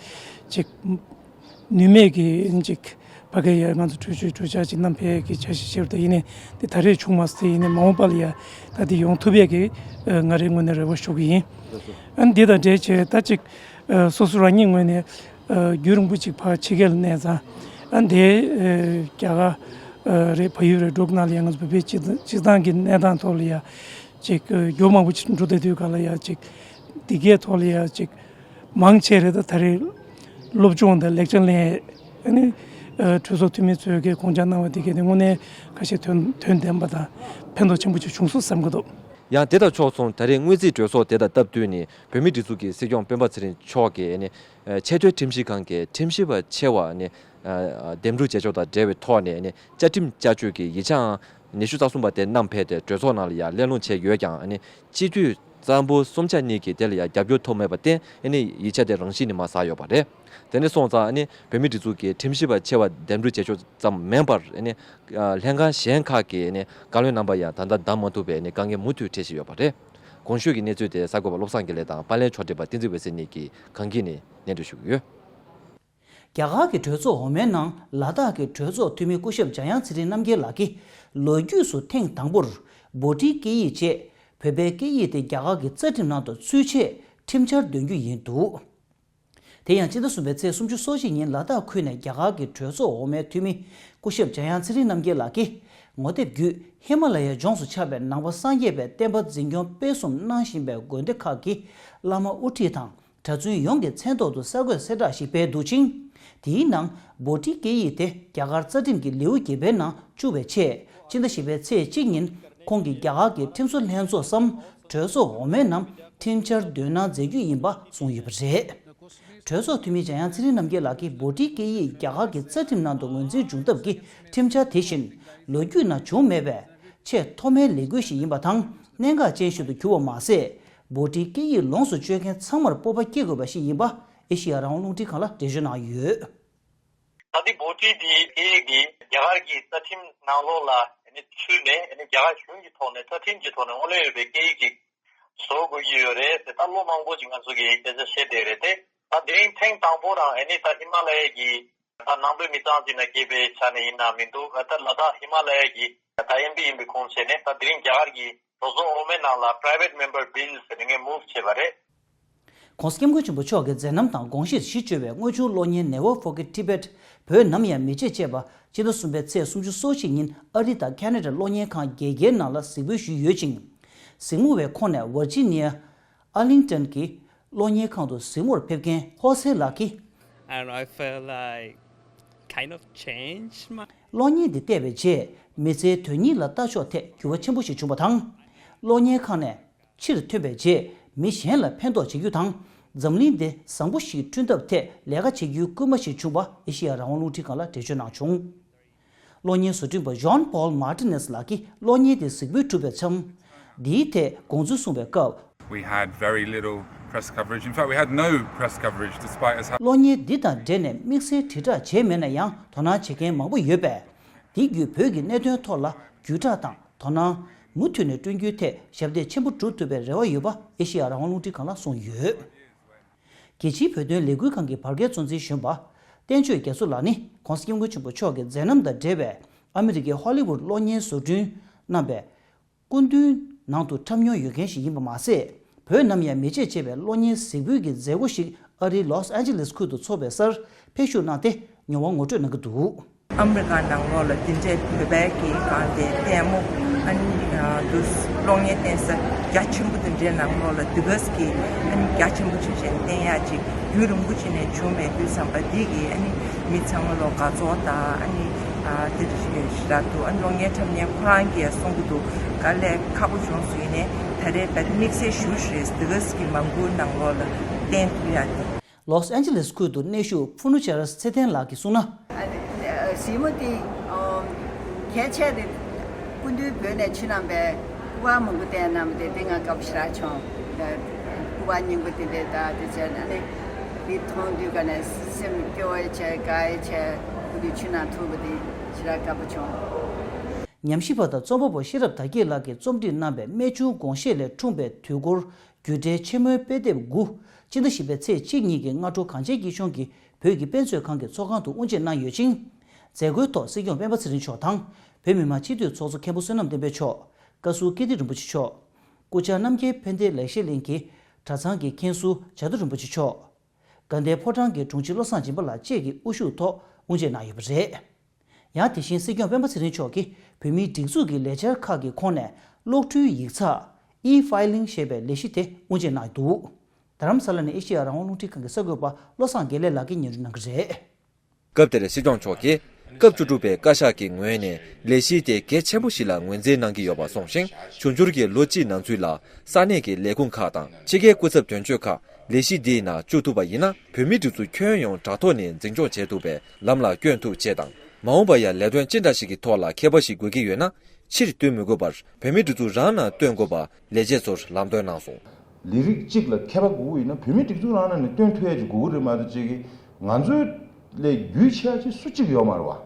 ཅིག་ནུས་མེད་ཀྱི་ཅིག་ཕ་གི་ཡ་ང་ཚོ་གྲོས་ཆོད་གྲོས་འཆར་ཅིག་བསྣམས་ཕེབས་ཀྱི་འཆར་གཞི་བྱས་པ་དང་ཡིན་ནའི་འདི་ད་རེས་བྱུང་མ་སོང་ཡིན་ནའི་མ་འོངས་པ་ལ་ཡ་ད་འདི་ཡོང་ཐུབ་ཡས་ཀྱི་ང་རའི་ངོས་ནས་རེ་བ་ཞུ་གི་ཡིན། ཨ་འདི་དང་འབྲེལ་བྱས་ད་ཅིག་སོ་སོ་རང་ཉིད་ངོས་ནས། ཨ་རྒྱུན་རིང་པོ་ཅིག་ཕར་ཕྱི་རྒྱལ་ལ་གནས་ཚང་། ཨ་འདི་ཨ་རྒྱ་གར་ཨ་རེད་བལ་ཡུལ་རེད་འབྲུག་ནང་ལ་ཡང་ང་ཚོ་བོད་པའི་སྤྱི་སྤྱི་བཏང་གི་གནས་སྟངས་ཐོག་ལ་ཡ་ཅིག་ཨ་རྒྱུན་མང་པོ་ཅིག་འགྲོ་བསྡད་དུས་ག་ལ་ཡ་ཅིག་འདི་གའི་ཐོག་ལ་ཡ་ཅིག་མང་ཆེ་རེད། ད་ད་རེས་སློབ་སྦྱོང་དང་ལེགས་ཆ་ལེན་ཨ་ནི་ཨ་གྲོས་ཚོགས་འཐུས་མི་ཚོས་གི་དགོངས་འཆར་གནང་བ་འདི་གའི་དེ་དངོས་གནས་ཁ་ཤས་དོན་དོན་ལྡན་པ་དང་ཕན་ཐོགས་ཆེན་པོ་ཅིག་བྱུང་སོང་བསམ་གི་འདུག་ཡང་དེ་དང་ཕྱོགས་མཚུངས་ད་རེས་སྔོན་རྩིས་གྲོས་ཚོགས་དེ་དང་སྟབས་བསྟུན་ནས་བོད་མིའི་སྒྲིག་འཛུགས་ཀྱི་སྲིད་སྐྱོང་སྤེན་པ་ཚེ་རིང་མཆོག་གིས་ཨ་ནི། ཆེས་མཐོའི་ཁྲིམས་ཞིབ་ཁང་གི་ཁྲིམས་ཞིབ་པ་ཆེ་བ་ནི་འདེམས་སྒྲུག་བྱེད་ཕྱོགས་དང་འབྲེལ་བའི་ཐོག་ནས་ནི་བཅའ་ཁྲིམས་བསྐྱར་བཅོས་ཀྱི་ཡིག་ཆའང་ཉི་ཤུ་རྩ་གསུམ་པ་དེ་བསྣམས་ཕེབས་ཏེ་གྲོས་ཚོགས་ནང་ལ་ཡང་གླེང་སློང་བྱས་ཡོད་ཀྱང་ནི་སྤྱི་འཐུས་གཙང་པོ་གསུམ་ཆ་གཉིས་ཀྱིས་དེ་ལ་ཡང་རྒྱབ་སྐྱོར་ཐོབ་མེད་པར་བརྟེན་ནི་ཡིག་ཆ་དེ་རང་བཞིན་ནས་མར་ཟགས་ཡོད་པ་རེད། དེ་ནས་སོང་ཙང་ནི་བོད་མིའི་སྒྲིག་འཛུགས་ཀྱི་ཁྲིམས་ཞིབ་པ་ཆེ་བ་འདེམས་སྒྲུག་བྱེད་ཕྱོགས་ཙམ་མིན་པར་ནི་ལྷན་ཁང་གཞན་ཁག་གི་ནི་བཀའ་བློན་རྣམ་པ་ཡང་ད་ལྟ་བདམས་མ་ཐུབ་པའི་ནི་དཀའ་ངལ་མུ་མཐུད་འཕྲད་བཞིན་ཡོད་པ་རེད། གོང་ཞུས་ཀྱི་གནས་ཚུལ་དེ་གསར་འགོད་པ་བློ་བཟང་དགེ་ལེགས་དང་པར་ལེན་ཕྱོགས་སྒྲིག་པ་བསྟན་འཛིན་འོད་ཟེར་གཉིས་ཀྱིས་གང་གི་ནས་སྙན་སྒྲོན་ཞུ་གི་ཡོད། རྒྱ་གར་གྱི་གྲོས་ཚོགས་འོག་མའི་ནང་ལ་དྭགས་ཀྱི་གྲོས་ཚོགས་འཐུས་མི་སྐུ་ཞབས་འཇམ་དབྱངས་ཚེ་རིང་རྣམ་རྒྱལ་ལགས་ཀྱིས་ལོ་རྒྱུས་སུ་ཐེངས་དང་པོར་བྷོ་ཊིའི་སྐད་ཡིག་བཅས་བོད་པའི་སྐད་ཡིག་དེ་རྒྱ་གར་གྱི་རྩ་ཁྲིམས་ནང་དུ་ཚུད་ཆེད་ཁྲིམས་འཆར་འདོན་རྒྱུ་ཡིན་འདུག་དེ་ཡང་ཕྱི་ཟླ་གསུམ་པའི་ཚེས་སོ་གཅིག་ཉིན་ལ་དྭགས་ཁུལ་ནས་རྒྱ་གར་གྱི་གྲོས་ཚོགས་འོག་མའི་འཐུས་མི་སྐུ་ཞབས་འཇམ་དབྱངས་ཚེ་རིང་རྣམ་རྒྱལ་ལགས་ཀྱིས་ངོ་དེབ་བརྒྱུད་ཧི་མ་ལ་ཡའི་ལྗོངས་སུ་ཆགས་པའི་ནང་པ་སངས་རྒྱས་པའི་བསྟན་པ་འཛིན་སྐྱོང་སྤེལ་གསུམ་གནང་བཞིན་པའི་དགོན་སྡེ་ཁག་གི་བླ་མ་དབུ་ཁྲིད་དང་གྲྭ་བཙུན་ཡོངས་ཀྱི་མཚན་ཐོག་ཏུ་གསར་འགོད་གསལ་བསྒྲགས་ཤིག་སྤེལ་འདུག་ཅིང་། དེའི་ནང་བྷོ་ཊིའི་སྐད་ཡིག་དེ་རྒྱ་གར་རྩ་ཁྲིམས་ཀྱི་ལེའུ་བརྒྱད་པའི་ནང་བཅུག་པའི་ཆེད་ཕྱི་ཟླ་བཞི་པའི་ཚེས་གཅིག་ཉིན་ཁོང་གིས་རྒྱ་གར་གྱི་ཁྲིམས་བཟོ་ལྷན་ཚོགས་སམ་གྲོས་ཚོགས་འོག་མའི་ནང་ཁྲིམས་འཆར་འདོན་གནང་མཛད་རྒྱུ་ཡིན་པ་གསུངས་ཡོད་པ་རེད། གྲོས་ཚོགས་འཐུས་མི་འཇམ་དབྱངས་ཚེ་རིང་རྣམ་རྒྱལ་ལགས་ཀྱིས་བྷོ་ཊིའི་སྐད་ཡིག་རྒྱ་གར་གྱི་རྩ་ཁྲིམས་ནང་དུ་ངོས་འཛིན་བྱུང་ཐབས་ཀྱི་ཁྲིམས་འཆར་དེ་བཞིན་ལོ་རྒྱུས་ནང་བྱུང་མེད་པའི་ཆེས་ཐོག་མའི་ལས་འགུལ་ཞིག་ཡིན་པ་དང་གནད་འགག་ཅན་ཞིག་ཏུ་གྱུར་བ་མ་ཟད། བྷོ་ཊིའི་སྐད་ཡིག་ལོངས་སུ་སྤྱོད་མཁན་ཚང་མར་སྤོབས་པ་སྐྱེ་དགོས་པ་ཞིག་ཡིན་པ་ཨེ་ཤེ་ཡ་རང་དབང་རླུང་འཕྲིན་ཁང་ལ་འགྲེལ་བརྗོད་གནང་ཡོད། ད་ལྟའི་བྷོ་ཊི་འདི་སྐད་ཡིག་འདི་རྒྱ་གར་གྱི་རྩ་ཁྲིམས་ནང་ལོགས་ལ་ཚུད་ནས་རྒྱ་གར་གཞུང་གི་ཐོག་ནས་རྩ་ཁྲིམས་ཀྱི་ཐོག་ནས་ངོས་ལེན་ཡོད་པའི་སྐད་ཡིག་ཅིག་བཟོ་དགོས་ཀྱི་ཡོད་རེད་ཟེར། ད་ལོ་མང་པོ་ཅིག་ང་ཚོ་གིས་སྐད་ཆ་བཤད་བསྡད་རེད་དེ། ད་དེ་རིང་ཐེངས་དང་པོ་རང་ཨ་ནི་ད་ཧི་མ་ལ་ཡའི་གི་ད་ནང་པའི་མི་གྲངས་ཅིག་ནང་སྐྱེས་པའི་ཆ་ནས་ཡིན་ན་མི་འདུག་ད་ལ་དྭགས་ཧི་མ་ལ་ཡའི་གི་ད་ཨེམ་པི་ཡིན་པའི་ཁོངས་བྱས་ནས་ད་དེ་རིང་རྒྱ་གར་གྱི་གྲོས་ཚོགས་འོག་མའི་ནང་ལ་Private Member Bill ཟེར་ནས་ངས་move བྱས་པ་རེད། ༸གོང་ས་༸སྐྱབས་མགོན་ཆེན་པོ་མཆོག་གི་མཛད་རྣམ་དང་དགོངས་གཞིར་གཞི་བཅོལ་བའི་དངོས་བྱུང་གློག་བརྙན་Never Forget Tibet བོད་ནམ་ཡང་མི་བརྗེད་ཅེས་པ་སྤྱི་ཟླ་གསུམ་པའི་ཚེས་སོ་གཅིག་ཉིན་ཨ་རི་དང་ཁ་ན་ཌ་གློག་བརྙན་ཁང་བརྒྱད་བརྒྱའི་ནང་ལ་གཟིགས་འབུལ་ཞུས་ཡོད་ཅིང་། གཟིགས་མོ་བའི་ཁོངས་ནས་ཝར་ཇི་ནི་ཡ། ཨར་ལིང་ཊོན་གྱི་གློག་བརྙན་ཁང་དུ་གཟིགས་མོར་ཕེབས་མཁན་ཧོ་སེ་ལགས་ཀྱིས། I don't know, I feel like kind of changed my གློག་བརྙན་འདི་བལྟས་པའི་རྗེས་མི་ཚེའི་དོན་སྙིང་ལ་ལྟ་ཕྱོགས་ཐད་འགྱུར་བ་ཆེན་པོ་ཞིག་བྱུང་བ་དང་། གློག་བརྙན་ཁང་ནས་ཕྱིར་ཐོན་པའི་རྗེས་མི་གཞན་ལ་ཕན་ཐོགས་བྱེད་རྒྱུ་དང་། འཛམ་གླིང་འདི་བཟང་པོ་ཞིག་བསྐྲུན་ཐབས་ཐད་ལས་ཀ་བྱེད་རྒྱུའི་སྐུལ་མ་ཞིག་བྱུང་བ་ཨེ་ཤེ་ཡ་རང་དབང་རླུང་འཕྲིན་ཁང་ལ་འགྲེལ་བརྗོད་གནང་བྱུང་། གློག་བརྙན་བཟོ་སྐྲུན་པ་Jean Paul Martinez ལགས་ཀྱིས་གློག་བརྙན་དེ་གཟིགས་འབུལ་གྲུབ་པའི་མཚམས། འདིའི་ཐད་དགོངས་ཚུལ་གསུངས་པའི་སྐབས། We had very little press coverage. In fact, we had no press coverage despite us having གློག་བརྙན་འདི་དང་འབྲེལ་ནས་དམིགས་བསལ་དྲིལ་བསྒྲགས་བྱས་མེད་ན་ཡང་དོ་སྣང་བྱེད་མཁན་མང་པོ་ཡོད་པས། འདི་བརྒྱུད་བོད་ཀྱི་གནད་དོན་ཐོག་ལ་བརྒྱུད་བསྒྲགས་དང་དོ་སྣང་མུ་མཐུད་ནས་བསྐྲུན་རྒྱུའི་ཐད་ཞབས་འདེགས་ཆེན་པོ་སྒྲུབ་ཐུབ་པའི་རེ་བ་ཡོད་པ་ཨེ་ཤེ་ཡ་རང་དབང་རླུང་འཕྲིན་ཁང་ལ་གསུངས་ཡོད། རྒྱལ་སྤྱིའི་བོད་དོན་ལས་འགུལ་ཁང་གི་བར་བརྒལ་གཙོ་འཛིན་གཞོན་པ། བསྟན་ཆོས་རྒྱ་མཚོ་ལགས་ནི་༸གོང་ས་༸སྐྱབས་མགོན་ཆེན་པོ་མཆོག་གི་མཛད་རྣམ་དང་འབྲེལ་བའི་ཨ་མི་རི་ཀའི་ཧོ་ལི་ཝུཌ་གློག་བརྙན་བཟོ་སྐྲུན་གནང་པའི་སྐུ་མདུན་ནང་དུ་འཁྲབ་མྱོང་ཡོད་མཁན་ཞིག་ཡིན་པ་མ་ཟད། བོད་ནམ་ཡང་མི་བརྗེད་ཅེས་པའི་གློག་བརྙན་གཟིགས་འབུལ་གྱི་མཛད་སྒོ་ཞིག་ཨ་རིའི་ལོས་ཨན་ཇི་ལེས་ཁུལ་དུ་འཚོགས་པའི་སར་ཕེབས་བཞུགས་གནང་སྟེ་མྱོང་བ་ངོ་སྤྲོད་གནང་གི་འདུག་ཨ་མི་རི་ཀ་ནང་ལོགས་ལ་འདི་འདྲའི་བོད་པའི་གི་གང་དེ་ལྟད་མོ་ཨ་ནི་དུ་གློག་བརྙན་བསྟན་ས་རྒྱ་ཆེན་པོ་དེ་འདྲའི་ནང་ལོགས་ལ་འདི་ག་ཟེ་གི་ཨ་ནི་རྒྱ་ཆེན་པོ་ཆུ་ཆེན་བསྟན་ཡག་ཅིག་རྒྱུན་རིང་པོ་ཅིག་ནས་བྱུང་མེད་དུས་ཙམ་པ་འདི་གི་ཨ་ནི་མི་ཚང་མ་ལོ་དགའ་ཚོར་དང་ཨ་ནི་དེ་འདྲ་ཞིག་ཞེ་དྲག་འདུག་ཨ་ནི་གློག་བརྙན་འཁྲབ་མཁན་ཁོ་རང་གིས་གསུང་གི་འདུག་དཀའ་ལས་ཁག་པོ་བྱུང་སོང་ཡིན་ནའི་ད་རེས་ད་དམིགས་བསལ་ཞུ་རེད་འདི་ག་ཟེ་གི་མང་པོའི་ནང་ལོགས་ལ་བསྟན་ཐུབ་ཡག་དེ། ལོས་ཨན་ཇི་ལེས་ཁུལ་དུ་གནས་བཞུགས་ཕུ་ནུ་ཅཱརལ་ཚེ་བརྟན་ལགས་ཀྱིས་གསུངས་ན། ཨ་ནི་གཟིགས་མོ་དེ་ཨམ་གལ་ཆེ་དེ་སྐུ་མདུན་བོད་ནས་ཕྱིན་གནང་པའི་སྐུ་པར་མང་པོ་བསྟན་གནང་བ་དེ་དེ་ང་དགའ་པོ་ཞེ་དྲག་བྱུང་། ད་སྐུ་པར་རྙིང་པ་དེ་འདྲས་ད་དེ་བྱས་ན་ནི་དེ་མཐོང་དུས་ཀ་ནས་སེམས་སྐྱོ་བའི་ཆེ་དགའ་བའི་ཆེ་སྐུ་མདུན་ཕྱིན་གནང་ཐུབ་པ་དེ་ཞེ་དྲག་དགའ་པོ་བྱུང་། ཉམས་ཞིབ་པ་དང་རྩོམ་པ་པོ་ཤེས་རབ་དར་རྒྱས་ལགས་ཀྱིས་རྩོམ་སྒྲིག་གནང་པའི་རྨད་བྱུང་དགོངས་བཞེད་ལས་འཁྲུངས་པའི་དུས་འཁོར་རྒྱུད་འགྲེལ་ཆེན་མོའི་དཔེ་དེབ་དགུ། སྤྱི་ཟླ་བཞི་པའི་ཚེས་གཅིག་ཉིན་གྱི་སྔ་དྲོ་གངས་ཅན་སྐྱིད་གཤོངས་ཀྱི་བོད་ཀྱི་དཔེ་མཛོད་ཁང་གི་ཚོགས་ཁང་དུ་དབུ་འབྱེད་གནང་ཡོད་ཅིང་། མཛད་སྒོའི་ཐོག་སྲིད་སྐྱོང་སྤེན་པ་ཚེ་རིང་མཆོག་དང་བོད་མི་མང་སྤྱི་འཐུས་ཚོགས་གཙོ་མཁན་པོ་བསོད་ནམས་བསྟན་འཕེལ་མཆོག་བཀའ་ཟུར་ཀིརྟི་རིན་པོ་ཆེ་མཆོག་སྐུ་བཅར་རྣམ་རྒྱལ་ཕན་བདེ་ལེགས་བཤད་གླིང་གི་གྲྭ་ཚང་གི་མཁན་ཟུར་བྱ་དུར་རིན་པོ་ཆེ་མཆོག་དགའ་ལྡན་ཕོ་བྲང་གི་དྲུང་ཆེ་བློ་བཟང་སྦྱིན་པ་ལགས་བཅས་ཀྱི་དབུ་བཞུགས་ཐོག་དབུ་འབྱེད་གནང་ཡོད་པ་རེད། ཡང་དེ་བཞིན་སྲིད་སྐྱོང་སྤེན་པ་ཚེ་རིང་མཆོག་གིས་བོད་མིའི་སྒྲིག་འཛུགས་ཀྱི་ལས་འཆར་ཁག་གི་ཁོངས་ནས་གློག་འཕྲུལ་ཡིག་ཚགས་E-filing ཞེས་པའི་ལས་གཞི་དེ་དབུ་འབྱེད་གནང་ཡོད་འདུག་རྡ་རམ་ས་ལ་ནས་ཨེ་ཤེ་ཡ་རང་དབང་རླུང་འཕྲིན་ཁང་གི་གསར་འགོད་པ་བློ་བཟང་དགེ་ལེགས་ལགས་ཀྱིས་སྙན་སྒྲོན་གནང་གི་རེད། སྐབས་དེར་སྲིད་སྐྱོང་མཆོག་གིས་སྐབས་བཅུ་དྲུག་པའི་བཀའ་ཤག་གི་ངོས་ནས་ལས་གཞི་དེ་གལ་ཆེན་པོ་ཞིག་ལ་ངོས་འཛིན་གནང་གི་ཡོད་པ་གསུངས་ཤིང་། འབྱུང་འགྱུར་གྱི་ལོ་གཅིག་ནང་ཚུད་ལ་ས་གནས་ཀྱི་ལས་ཁུངས་ཁག་དང་ཕྱི་རྒྱལ་སྐུ་ཚབ་དོན་གཅོད་ཁག་ལས་གཞི་འདིའི་ནང་བཅུག་ཐུབ་པ་ཡིན་ན། བོད་མིའི་སྒྲིག་འཛུགས་ཁྱོན་ཡོངས་དྲ་ཐོག་ནས་འཛིན་སྐྱོང་བྱེད་ཐུབ་པའི་ལམ་ལ་བསྐྱོད་ཐུབ་ཅེས་དང་། མ་འོངས་པར་ཡང་ལས་དོན་ཅི་འདྲ་ཞིག་གི་ཐོག་ལ་མཁས་པ་ཞིག་དགོས་ཀྱི་ཡོད་ན། ཕྱིར་བཏོན་མི་དགོས་པར་བོད་མིའི་སྒྲིག་འཛུགས་རང་ནང་བཏོན་དགོས་པ་ལས་བྱེད་ཚོར་ལམ་སྟོན་གནང་སོང་། ལས་རིགས་གཅིག་ལ་མཁས་པ་དགོས་ཀྱི་ཡོད་ན་བོད་མིའི་སྒྲིག་འཛུགས་རང་ནང་ནས་བཏོན་ཐུབ་ཡ་ཅིག་དགོས་ཀྱི་རེད་མ་གཏོགས་ཅིག་གིས་ང་ཚོའི་ལས་རྒྱུས་ཆེ་བ་ཅིག་སུ་གཅིག་ཡོད་མ་རེད་བ།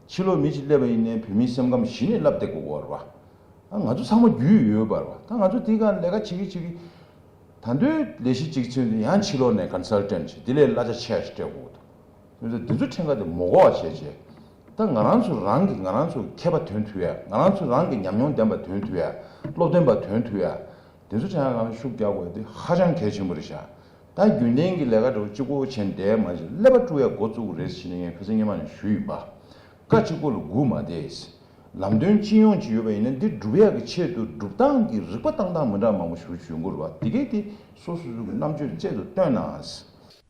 ཕྱི་ལོགས་མི་གཅིག་སླེབས་པ་ཡིན་ནའི་བོད་མིའི་སེམས་ཁམས་གཞི་ནས་བསླབ་བསྡད་དགོས་ཀྱི་རེད་བ། ད་ང་ཚོ་ཚང་མ་རྒྱུས་ཡོད་པ་རེད་བ། ད་ང་ཚོ་དེའི་སྒང་ལས་ཀ་བྱེད་ཀྱི་བྱེད་ཀྱི་ད་དུང་ལས་གཞི་གཅིག་ཚུན་དུ་ཡང་ཕྱི་ལོགས་ནས་ཀོན་སལ་ཊན་ཅིག་དེ་ལས་གླ་ཆ་ཆེ་བ་ཅིག་སྤྲད་དགོས་ཀྱི་འདུག་ཡོད་ཚད་འདི་ཚོ་ཕྲན་ཁ་དེ་མོ་གོ་བ་བྱས་བྱས། ད་ང་རང་ཚོ་རང་གིས་ང་རང་ཚོ་མཁས་པ་ཐོན་ཐུབ་ཡ། ང་རང་ཚོ་རང་གིས་ཉམས་མྱོང་ལྡན་པ་ཐོན་ཐུབ་ཡ། སློབ་སྟོན་པ་ཐོན་ཐུབ་ཡ། དེ་ཚོ་ཕྲན་ཁ་ལ་ཤུགས་རྒྱག་དགོས་དེ་ཧ་ཅང་གལ་ཆེན་པོ་རེད་ཤག་ད་རྒྱུན་ལྡན་གྱི་ལས་ཀ་འདྲ་བོ་གཅིག་པོ་བྱས་བསྡད་མ་བྱས་ཀླད་པ་དཀྲུག་ཡ་འགོ་བཙུགས་དགོས་རེད་ཟེར་ནས་ངས་ཁ་སང་སྔོན་མ་ནས་ཞུས་ཡིན་པ། ཀ་གཅིག་པོ་ལ་སྒུག་མ་བསྡད། ལམ་སྟོན་སྤྱི་ཡོངས་ཅིག་ཡོད་པ་ཡིན་ན་འདི་སྒྲུབ་ཡག་གི་ཆེད་དུ་སྒྲུབ་སྟངས་ཀྱི་རིག་པ་བཏང་སྟངས་མི་འདྲ་མང་པོ་ཞིག་ཡོང་གི་རེད་བ། དེ་གས་དེ་སོ་སོ་སོ་གི་རྣམ་དཔྱོད་རྩལ་དུ་བཏོན་ན།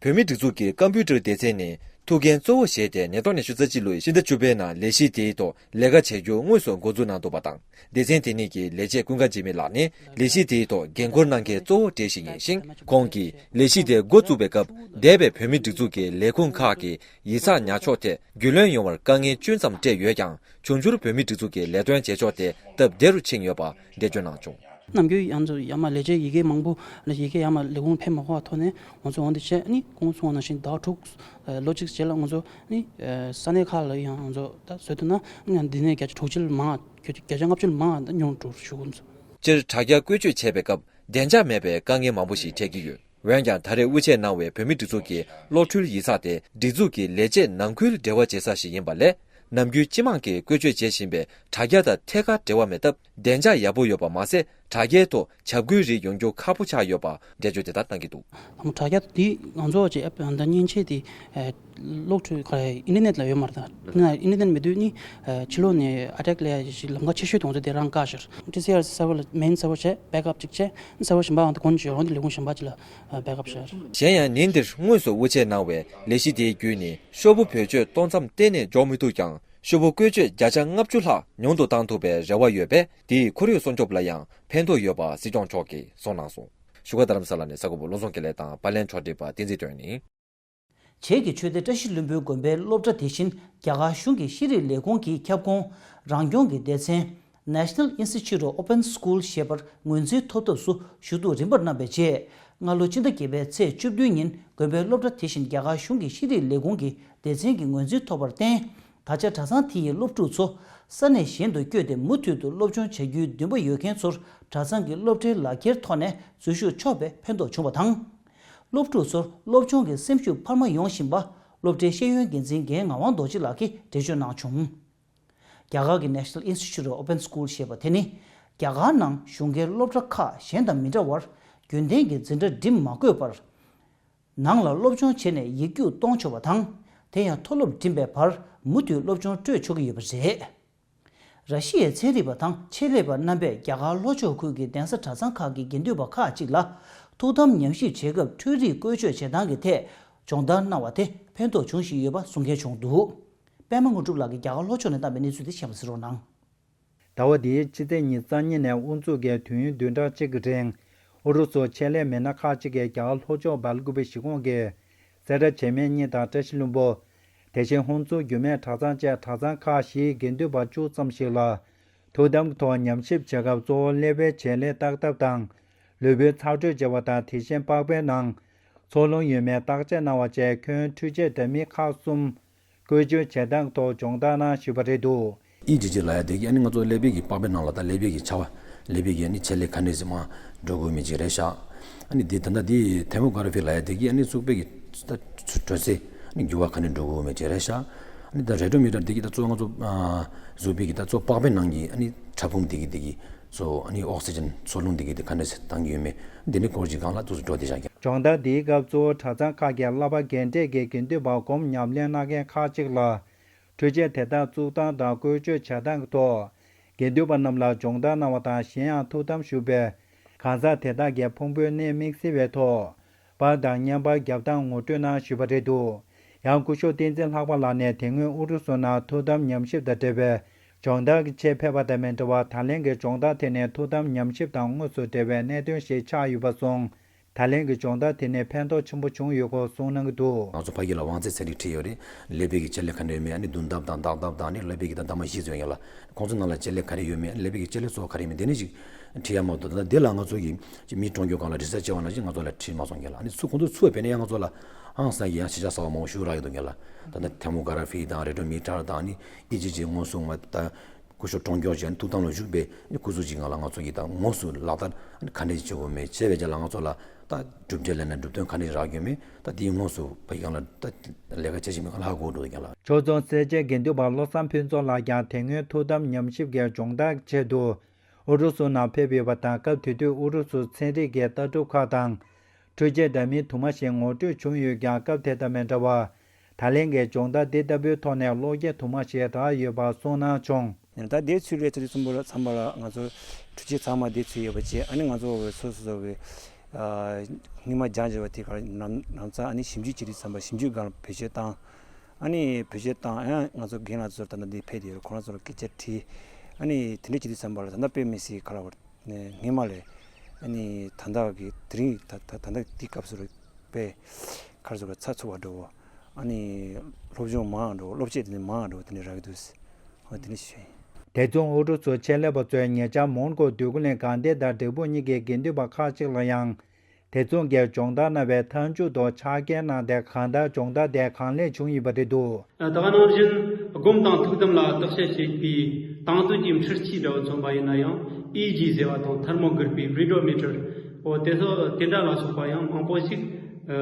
བོད་མིའི་སྒྲིག་འཛུགས་ཀྱི་ཀམ་པུ་ཊར་སྡེ་ཚན་ནི་ཐུགས་འགན་གཙོ་བོ་བཞེས་ཏེ་ཉིས་སྟོང་ཉི་ཤུ་རྩ་གཅིག་ལོའི་ཕྱི་ཟླ་བཅུ་པའི་ནང་ལས་གཞི་དེའི་ཐོག་ལས་ཀ་བྱ་རྒྱུ་དངོས་སུ་འགོ་འཛུགས་གནང་འདུག་པ་དང་། སྡེ་ཚན་དེ་ནས་ཀྱི་ལས་བྱེད་ཀུན་དགའ་འཇིགས་མེད་ལགས་ནི་ལས་གཞི་དེའི་ཐོག་འགན་འཁུར་གནང་མཁན་གཙོ་བོ་གྲས་ཤིག་ཡིན་ཞིང་། ཁོང་གིས་ལས་གཞི་དེ་འགོ་བཙུགས་པའི་སྐབས་འདས་པའི་བོད་མིའི་སྒྲིག་འཛུགས་ཀྱི་ལས་ཁུངས་ཁག་གི་ཡིག་ཚགས་ཉར་ཕྱོགས་ཐད་རྒྱུས་ལོན་ཡོང་བར་དཀའ་ངལ་ཅུང་ཙམ་འཕྲད་ཡོད་ཀྱང་། འབྱུང་འགྱུར་བོད་མིའི་སྒྲིག་འཛུགས་ཀྱི་ལས་དོན་བྱེད་ཕྱོགས་དེ་སྟབས་བདེ་རུ་ཕྱིན་ཡོད་པ་འགྲེལ་བརྗོད་གནང་བྱུང་། ནམ་རྒྱུན་ཡང་ཚོ་ཡར་མར་ལས་བྱེད་ཡི་གེ་མང་པོ་ལ་ཡི་གེ་ཡར་མར་ལས་ཁུངས་ཕེབས་མ་དགོས་པ་ཐོག་ནས་ང་ཚོ་འོང་དེ་བྱས་ནི་ཁོང་ཚོ་འོང་ནང་བཞིན་ཟླ་དྲུག་ལོ་གཅིག་རྗེས་ལ་ང་ཚོ་ནི་ས་གནས་ཁག་ལ་ཡང་ང་ཚོ་ད་བཟོས་ཐུབ་ན་ནི་འདི་ནས་བརྒྱ་ཆ་དྲུག་ཅུ་ལ་མང་བརྒྱ་ཆ་ལྔ་བཅུ་ལ་མང་ད་ཉུང་འགྲོ་ཞུ་གི་ཡིན། སྤྱིར་དྲ་རྒྱ་བཀོལ་སྤྱོད་བྱེད་པའི་སྐབས་བདེ་འཇགས་མེད་པའི་དཀའ་ངལ་མང་པོ་ཞིག་འཕྲད་ཀྱི་ཡོད། འོན་ཀྱང་ད་རེས་དབུ་འབྱེད་གནང་བའི་བོད་མིའི་སྒྲིག་འཛུགས་ཀྱི་གློག་འཕྲུལ་ཡིག་ཚགས་དེ་སྒྲིག་འཛུགས་ཀྱི་ལས་བྱེད་ནང་ཁུལ་འབྲེལ་བ་བྱེད་ས་ཞིག་ཡིན་པ་ལས། ནམ་རྒྱུན་སྤྱི་དམངས་ཀྱིས་བཀོལ་སྤྱོད་བྱེད་བཞིན་པའི་དྲ་རྒྱ་དང་ཐད་ཀར་འབྲེལ་བ་མེད་སྟབས་བདེ་འཇགས་ཡག་པོ་ཡོད་པ་མ་ཟད། དྲ་རྒྱའི་ཐོག་བྱ་འགུལ་རིགས་ཡོང་རྒྱུ་ཁག་པོ་ཆགས་ཡོད་པ་འགྲེལ་བརྗོད་དེ་ལྟར་གནང་གི་འདུག་དམ་དྲ་རྒྱ་འདི་ང་ཚོ་བྱས་ཨེབ་ད་མཉེན་ཆས་དེ་གློག་འཕྲུལ་ཁ་ཨིན་ཊར་ནེཊ་ལ་ཡོད་མ་རེད་ད། ཨིན་ཊར་ནེཊ་མེད་དུས་ནི་ཕྱི་ལོགས་ནས་ཨ་ཊེག་ལས་ཡ་ཞིག་ལམ་ཁ་ཆེ་ཤོས་དེ་ང་ཚོ་དེ་རང་བཀག་ཤར། ཊི་སི་ཨར་སར་ཝར་ལ་མེན་སར་ཝར་བྱས་བེག་ཨབ་ཅིག་བྱས་སར་ཝར་གཞན་པའང་དེ་གོན་ཅིག་ཡོད་རང་དེ་ལས་ཁུངས་གཞན་པ་ཅིག་ལ་བེག་ཨབ་ཤར། གཞན་ཡང་ཉིན་འདིར་དངོས་སུ་དབུ་འབྱེད་གནང་བའི་ལས་གཞི་དེའི་བརྒྱུད་ནས་ཤོག་བུ་བེད་སྤྱོད་གཏོང་མཚམས་གཏན་ནས་འཇོག་མི་ཐུབ་ཀྱང་། ཤོག་བུ་བཀོལ་སྤྱོད་བརྒྱ་ཆ་ལྔ་བཅུ་ལྷག་ཉུང་དུ་བཏང་ཐུབ་པའི་རེ་བ་ཡོད་པས། དེས་ཁོར་ཡུག་སྲུང་སྐྱོབ་ལ་ཡང་ཕན་ཐོགས་ཡོད་པ་སྲིད་སྐྱོང་མཆོག་གིས་གསུངས་གནང་སོང་། བཞུགས་སྒར་རྡ་རམ་ས་ལ་ནས་གསར་འགོད་པ་བློ་བཟང་དགེ་ལེགས་དང་པར་ལེན་ཕྱོགས་སྒྲིག་པ་བསྟན་འཛིན་དོན་ནི། བྱེས་ཀྱི་ཆོས་སྡེ་བཀྲ་ཤིས་ལྷུན་པོའི་དགོན་པའི་སློབ་གྲྭ་དེ་བཞིན་རྒྱ་གར་གཞུང་གི་ཤེས་རིག་ལས་ཁུངས་ཀྱི་ཁྱབ་ཁོངས་རང་སྐྱོང་གི་སྡེ་ཚན་National Institute of Open School ཞེས་པར་ངོས་འཛིན་ཐོབ་ཐབས་སུ་ཞུ་གཏུག་རིམ་པར་གནང་བའི་རྗེས། སྔ་ལོ་སྤྱི་ཟླ་བརྒྱད་པའི་ཚེས་བཅུ་བདུན་ཉིན་དགོན་པའི་སློབ་གྲྭ་དེ་བཞིན་རྒྱ་གར་གཞུང་གི་ཤེས་རིག་ལས་ཁུངས་ཀྱི་སྡེ་ཚན་གྱི་ངོས་འཛིན་ཐོབ་པར་བརྟེན། ད་ཆ་གྲྭ་ཚང་དེ་ཡི་སློབ་ཕྲུག་ཚོ་ས་གནས་གཞན་དུ་བསྐྱོད་དེ་མུ་མཐུད་དུ་སློབ་སྦྱོང་བྱ་རྒྱུའི་འདུན་པ་ཡོད་མཁན་ཚོར་གྲྭ་ཚང་གི་སློབ་གྲྭའི་ལག་འཁྱེར་ཐོག་ནས་འཛུལ་ཞུགས་ཆོག་པའི་ཕན་ཐོགས་བྱུང་བ་དང་། སློབ་ཕྲུག་ཚོར་སློབ་སྦྱོང་གི་སེམས་ཤུགས་འཕར་མ་ཡོང་བཞིན་པ། སློབ་གྲྭའི་ཤེས་ཡོན་འགན་འཛིན་རྒན་ངག་དབང་རྡོ་རྗེ་ལགས་ཀྱིས་འགྲེལ་བརྗོད་གནང་བྱུང་། རྒྱ་གར་གྱི་National Institute of Open School ཞེས་པ་དེ་ནི། རྒྱ་གར་ནང་གཞུང་སྒེར་སློབ་གྲྭ་ཁག་གཞན་དང་མི་འདྲ་བར། རྒྱུན་ལྡན་གྱི་འཛིན་གྲྭ་འགྲིམ་མ་དགོས་པར། ནང་ལ་སློབ་སྦྱོང་བྱས་ནས་ཡིག་རྒྱུགས་གཏོང་ཆོག་པ་དང་། དེ་ཡང་མཐོ་སློབ་འགྲིམ་པའི་བར་མུ་མཐུད་སློབ་སྦྱོང་སྤྲོད་ཆོག་གི་ཡོད་པ་རེད། ར་ཤི་ཡའི་ཚན་རིག་པ་དང་ཆེད་ལས་པ་རྣམ་པས་རྒྱ་གར་ལྷོ་ཕྱོགས་ཁུལ་གྱི་གདན་ས་གྲྭ་ཚང་ཁག་གི་དགེ་འདུན་པ་ཁག་ཅིག་ལ་ཐུགས་དམ་ཉམས་ཞིབ་བྱེད་སྐབས་འཕྲུལ་རིག་བཀོལ་སྤྱོད་བྱེད་སྟངས་ཀྱི་ཐད་སྦྱོང་བརྡར་གནང་བ་དེ་ཕན་ཐོགས་བྱུང་བཞིན་ཡོད་པ་གསུང་མཁན་བྱུང་འདུག་པད་མ་དངོས་གྲུབ་ལགས་ཀྱིས་རྒྱ་གར་ལྷོ་ཕྱོགས་ནས་བཏང་བའི་གནས་ཚུལ་དེ་གསན་པར་གཟིགས་རོགས་གནང་། ཟླ་བ་འདིའི་ཕྱི་ཚེས་ཉི་ཤུ་རྩ་གཉིས་ནས་དབུ་འཛུགས་ཀྱིས་དུས་ཡུན་བདུན་ཕྲག་གཅིག་གི་རིང་། ཨུ་རུ་སུ་ཆེད་ལས་མི་སྣ་ཁག་ཅིག་གིས་རྒྱ་གར་ལྷོ་ཕྱོགས་སྦེལ་ཀུ་པེ་གཞིས་ཁོངས་ཀྱི་སེ་ར་བྱེས་སྨད་གཉིས་དང་བཀྲ་ཤིས་ལྷུན་པོ། དེ་བཞིན་ཧོན་སུར་རྒྱུད་སྨད་གྲྭ་ཚང་བཅས་གྲྭ་ཚང་ཁག་བཞིའི་དགེ་འདུན་པ་བཅུ་ཙམ་ཞིག་ལ། ཐུགས་དམ་ཐོག་ཉམས་ཞིབ་བྱེད་སྐབས་གཙོ་བོ་ཀླད་པའི་བྱེད་ལས་བརྟག་ཐབས་དང་། ལུས་པོའི་ཚགས་དྲོད་བྱེད་པ་དང་དེ་བཞིན་པགས་པའི་ནང་འཚོ་རླུང་ཡོད་མེད་བརྟག་དཔྱད་གནང་བ་བཅས་ཁྱོན་འཕྲུལ་ཆས་འདྲ་མིན་ཁག་གསུམ། བཀོལ་སྤྱོད་བྱེད་སྟངས་ཐོག་སྦྱོང་བརྡར་གནང་ཞུས་པ་རེད་འདུག་ཨི་ཇི་ཇི་ལབ་ཡ་དེ་གིས་ཨ་ནི་ང་ཚོ་ཀླད་པའི་གི་པགས་པའི་ནང་ལ་ད་ཀླད་པའི་གི་ཆ་བ་ཀླད་པའི་གི་ཨ་ནི་ཆེད་ལས་ག་འདྲས་སེ་མར་འགྲོ་དགོས་མེད་ཅིག་རེད་ཤག་ཨ་ནི་དེ་ད་ལྟ་དེ་ཐེར་མོ་གྷ་ར་ཕི་ལབ་ཡ་དེ་གིས་ཨ་ནི་གཙུག་ཕུད་ཀྱི་ད་དྲོད་ཚད་ཨ་ནི་འགྱུར་བ་ག་འདྲས་འགྲོ་དགོས་མེད་ཅིག་རེད་ཤག་ཨ་ནི་ད་རེ་ཌི་ཡོ་མི་ཊར་དེ་གིས་ད་གཙོ་བོ་ང་ཚོ་གཟུགས་པོའི་གི་ད་གཙོ་བོ་པགས་པའི་ནང་གི་ཨ་ནི་ཕྲ་ཕུང་དེ་གི་དེ་གི་ཚོ་ཨ་ནི་ཨོག་སི་ཇན་འཚོ་རླུང་དེ་གི་དེ་ག་འདྲས་སེ་བཏང་གི་ཡོད་མེད་དེ་ནི་སྐོར་གྱི་སྒང་ལ་ཏོག་ཙམ་འགྲོ་བསྡད་བཞག་གི། སྦྱོང་བརྡར་འདིའི་སྐབས་གཙོ་བོ་གྲྭ་ཚང་ཁག་གི་བསླབ་པ་རྒན་གྲས་ཀྱི་དགེ་འདུན་པ་སྒོམ་ཉམས་ལེན་གནང་མཁན་ཁག་ཅིག་ལ། འཕྲུལ་ཆས་དེ་དག་བཙུགས་སྟངས་དང་བཀོལ་སྤྱོད་བྱེད་སྟངས་ཀྱི་ཐོག་དགེ་འདུན་པ་རྣམས་ལ་སྦྱོང་བརྡར་གནང་བ་དང་གཞན་ཡང་ཐུགས་དམ་བཞུགས་པའི་གང་ཟག་དེ་དག་གི་ཕུང་པོའི་གནས་དམིགས་བསལ་བའི་ཐོག་པར་དང་བརྙན་པར་རྒྱབ་སྟངས་ངོ་སྤྲོད་གནང་ཞུས་པ་རེད་འདུག་ཡང་སྐུ་ཞབས་བསྟན་འཛིན་ལྷག་པ་ལགས་ནས་དེ་སྔོན་ཨུ་རུ་སུ་ནང་ཐུགས་དམ་ཉམས་ཞིབ་དང་འབྲེལ་བའི་སྦྱོང་བརྡར་གྱི་ཆེད་ཕེབས་པ་དང་མི་འདྲ་བར་ད་ལན་གྱི་སྦྱོང་བརྡར་དེ་ནི་ཐུགས་དམ་ཉམས་ཞིབ་དང་དངོས་སུ་འབྲེལ་བའི་གནད་དོན་ཞིག་ཆགས་ཡོད་པ་སོང་། ད་ལན་གྱི་སྦྱོང་བརྡར་དེ་ནི་ཕན་ཐོགས་ཆེན་པོ་བྱུང་ཡོད་སྐོར་གསུངས་གནང་གི་འདུག་ང་ཚོ་ཕ་གི་ལ་དབང་རྩའི་ཚན་རིག་ཁྲིད་ཡོད་རེད། ཀླད་པའི་གི་ཆེད་ལས་ག་འདྲ་ཡོད་མེད། ཨ་ནི་མདུན་ཐབས་དང་ལྡག་ཐབས་དང་། ཨ་ནི་ཀླད་པའི་གི་ད་འདབ་མ་བཞི་ཙམ་ཡོད་ཡ་ལ། ཁོང་ཚོ་ནང་ལ་ཆེད་ལས་ག་རེ་ཡོད་མེད། ཨ་ནི་ཀླད་པའི་གི་ཆེད་ལས་གཙོ་བོ་ག་རེ་ཡོད་མེད་དེ་ནི་ཞིག་ཁྲིད་ཡ་མ་གཏོགས། ད་ལྟ་འདི་ལ་ང་ཚོ་གི་ཅིག་མི་གྲོངས་རྒྱུ་སྒང་ལ་རི་སར་ཆི་བྱས་པ་ནང་བཞིན་ང་ཚོ་ལ་ཁྲིད་མ་སོང་ངེ་ལ། ཨ་ནི་ཚུར་ཁོང་ཚོ་ཚུར་ཕེབས་ནས་ཡང་ང་ཚོ་ལ་ཧང་སང་གི་ཡང་ཤེས་བྱ་གསར་པ་མང་པོ་ཞིག་རག་ཡོད་འདུག་ངེ་ལ། ད་ལྟ་ཐེར་མོ་གྷ་ར་ཕི་དང་རེ་ཌི་ཡོ་མི་ཊར་དང་། ཨ་ནི་ཨི་ཇི་ཇི་ངོས་བཟུང་བ་དང་། སྐུ་ཞབས་གྲོངས་མགྱོགས་ཅིག་ཨ་ནི་ཐུགས་དམ་ལ་བཞུགས་པའི་ཨ་ནི་སྐུ་གཟུགས་ཅིག་སྒང་ལ་ང་ཚོ་གིས་ད་དངོས་སུ་ལག་བསྟར་ཨ་ནི་ག་འདྲས་ཅིག་བྱེད་དགོས་མེད་བྱས་པའི་རྗེས་ལ་ང་ཚོ་ལ་ ད་གྲུབ་འབྲས་ལབ་ན་གྲུབ་དོན་ག་འདྲ་རག་ཡོད་མེད། ད་དེའི་དངོས་སུ་ཕ་གི་ལ་ད་ལས་ཀ་བྱེད་བཞིན་པའི་སྒང་ལ་ཧ་གོ་འགྲོ་གི་ཡ་ལ། ཆོས་རྫོང་སེར་བྱེས་དགེ་འདུན་པ་བློ་བཟང་ཕུན་ཚོགས་ལགས་ཀྱང་དེ་སྔོན་ཐུགས་དམ་ཉམས་ཞིབ་ཀྱི་སྦྱོང་བརྡར་ཆེད་དུ་ཨུ་རུ་སུ་ནང་ཕེབས་ཡོད་པ་དང་། སྐབས་དེ་དུས་ཨུ་རུ་སུ་ཚན་རིག་གི་ལྟ་གྲུབ་ཁག་དང་འཕྲུལ་ཆས་འདྲ་མིན་དུ་མ་ཞིག་ངོ་སྤྲོད་བྱུང་ཡོད་ཀྱང་། སྐབས་དེ་དང་མི་འདྲ་བར་ད་ལན་གྱི་སྦྱོང་བརྡར་འདི་ལྟ་བུའི་ཐོག་ནས་བློ་སྐྱེད་དུ་མ་ཞིག་རག་ཡོད་པ་གསུངས་གནང་བྱུང་། ད་དེ་ཚུད་རེད། ཚུད་དུས་ཙམ་པ་ལ་ཚང་མ་ལ་ང་ཚོ་འཕྲུལ་ཆས་ཚང་མ་དེ་ཚུད་ཡོད་པ་བྱས། ཨ་ནི་ང་ཚོ་བའི་སོ་སོ་སོ་བའི་སྔོན་མ་སྦྱང་བྱས་པ་དེ་ག་ལ་ནམ་ནམ་ཚ། ཨ་ནི་ཞིབ་འཇུག་བྱེད་དུས་ཙམ་པ་ཞིབ་འཇུག་སྒང་ལ་བེད་སྤྱོད་བཏང་། ཨ་ནི་བེད་སྤྱོད་བཏང་ཡང་ང་ཚོ་རྒན་ལགས་ཚོར་ད་ལྟ་འདི་ཕེབས་དེ་ཡོད། ཁོ་རང་ཚོར་སྐད་ཆ་དྲིས། ཨ་ནི་དེ་འདྲ་བྱེད་དུས་ཙམ་པ་ལ་ད་ལྟ་དཔེ་མི་སྲིད་ག་ལ་བར་སྔོན་མ་ལས་ཨ་ནི་ད་ལྟ་གི་དེ་རིང་ད་ད་ད་ལྟ་འདི་སྐབས་སུ་རེད། པས་ཁར་སོ་ག་ཚ་ཚུགས་པ་འགྲོ་བོ། ཨ་ནི་སློབ་སྦྱོང་མང་འགྲོ་བོ། སློབ་ཆས་དེ་ནི་མང་འགྲོ་བོ། དེ་ནི་རག་གི་འདུག། ཨ་དེ་ནི་ཞུ་ཡིན། དེ་མཚུངས་ཨུ་རུ་སུ་ཆེད་ལས་པ་ཚོས་ཉེ་ཆར་མོན་གྷོ་འདོད་རྒུ་གླིང་དགའ་ལྡན་དང་འབྲས་སྤུངས་གཉིས་ཀྱི་དགེ་འདུན་པ་ཁག་ཅིག་ལ་ཡང་དེ་མཚུངས་ཀྱི་སྦྱོང་བརྡར་གནང་བའི་མཐའ་མཇུག་ཏུ་ཕྱག་འཁྱེར་གནང་སྟེ། གང་ལྟར་སྦྱོང་བརྡར་དེ་གང་ལེགས་བྱུང་ཡོད་པ་རེད་འདུག། ད་ག་ནང་བཞིན་སྒོམ་དང་ཐུགས་དམ་ལ་བརྟག་དཔྱད་བྱེད་པའི་དང་དོད་ཀྱི་འཕྲུལ་ཆས་འདྲ་བོ་མཚོན་པ་ཡིན་ན་ཡང་། ཨི་ཇི་ཟེར་བ་དང་། ཐར་མོ་གྷ་ར་ཕི། རེ་ཌི་ཡོ་མི་ཊར། འོ་དེ་ཚོ་དེ་འདྲ་ལ་སོགས་པ་ཡང་མང་པོ་ཞིག་ཨ་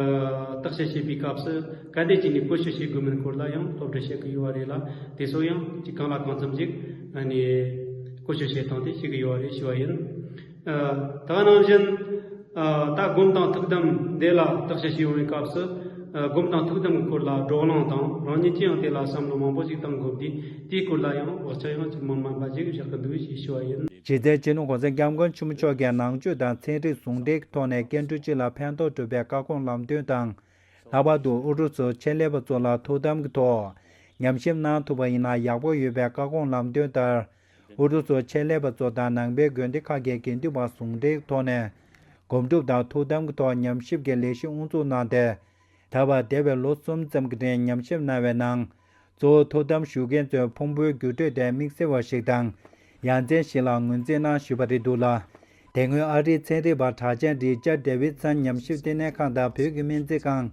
བརྟག་དཔྱད་བྱེད་པའི་སྐབས་སུ་ག་འདྲ་བྱས་ནས་བཀོལ་སྤྱོད་བྱེད་དགོས་མིན་སྐོར་ལ་ཡང་སློབ་ཁྲིད་བྱེད་ཀྱི་ཡོད་པ་རེད་ལ། དེ་ཚོ་ཡང་ཅིག་གང་ལ་གང་འཚམ་ཅིག་ཨ་ནི་བཀོལ་སྤྱོད་བྱེད་སྟངས་དེ་ཤེས་ཀྱི་ཡོད་པ་རེད་ཞུ་བ་ཡིན། ཨ་ད་ག་ནང་བཞིན་ཨ་ད་སྒོམ་དང་ཐུགས་དམ་དེ་ལ་བརྟག་དཔྱད་བྱེད་ཡོང་བའི་སྐབས་སུ། ཨ་སྒོམ་དང་ཐུགས་དམ་གྱི་སྐོར་ལ་བགྲོ་གླེང་དང་། རང་ཉིད་ཀྱིས་ཡང་དེ་ལ་བསམ་བློ་མང་པོ་ཞིག་བཏང་དགོས་དུས། དེའི་སྐོར་ལ་ཡང་དབུ་ཆ་ཡང་ཅིག་མི་མང་པ་ཞིག་བཞག་གི་འདུག་ཅེས་ཞུ་བ་ཡིན། གཞི་རྩའི་སྤྱི་ནོར་གོང་ས་སྐྱབས་མགོན་ཆེན་པོ་མཆོག་གིས་ནང་ཆོས་དང་ཚན་རིག་ཟུང་འབྲེལ་གྱི་ཐོག་ནས་སྐྱེ་འགྲོ་སྤྱི་ལ་ཕན་ཐོགས་སྒྲུབ་པའི་བཀའ་དགོངས་ལམ་སྟོན་དང་། ལྷག་པར་དུ་ཨུ་རུ་སུ་ཆེད་ལས་པ་ཚོ་ལ་ཐུགས་དམ་གྱི་ཐོག་ཉམས་ཞིབ་གནང་ཐུབ་པ་ཡིན་ན་ཡག་པོ་ཡོད་པའི་བཀའ་དགོངས་ལམ་སྟོན་ལྟར། ཨུ་རུ་སུ་ཆེད་ལས་པ་ཚོ་དང་ནང་པའི་དགོན་སྡེ་ཁག་གི་དགེ་འདུན་པ་ཟུང་འབྲེལ་ཐོག་ནས་སྒོམ་སྒྲུབ་དང་ཐུགས་དམ་གྱི་ཐོག་ཉམས་ཞིབ་ཀྱི་ལས་གཞི་དབུ་འཛུགས་གནང་སྟེ། ད་བར་འདས་པའི་ལོ་གསུམ་ཙམ་གྱི་རིང་ཉམས་ཞིབ་གནང་བའི་ནང་། གཙོ་བོ་ཐུགས་དམ་བཞུགས་མཁན་ཚོའི་ཕུང་པོའི་འགྱུར་འགྲོས་དེ་དམིགས་བསལ་བ་ཞིག་དང་། ཡ་མཚན་ཞིག་ལ་ངོས་འཛིན་གནང་ཞུས་པ་རེད་འདུག་ལ། དེ་སྔོན་ཨ་རིའི་ཚན་རིག་པ་གྲགས་ཅན་རི་ཅར་ཌེ་ཝི་སན་ཉམས་ཞིབ་ལྟེ་གནས་ཁང་དང་བོད་ཀྱི་སྨན་རྩིས་ཁང་།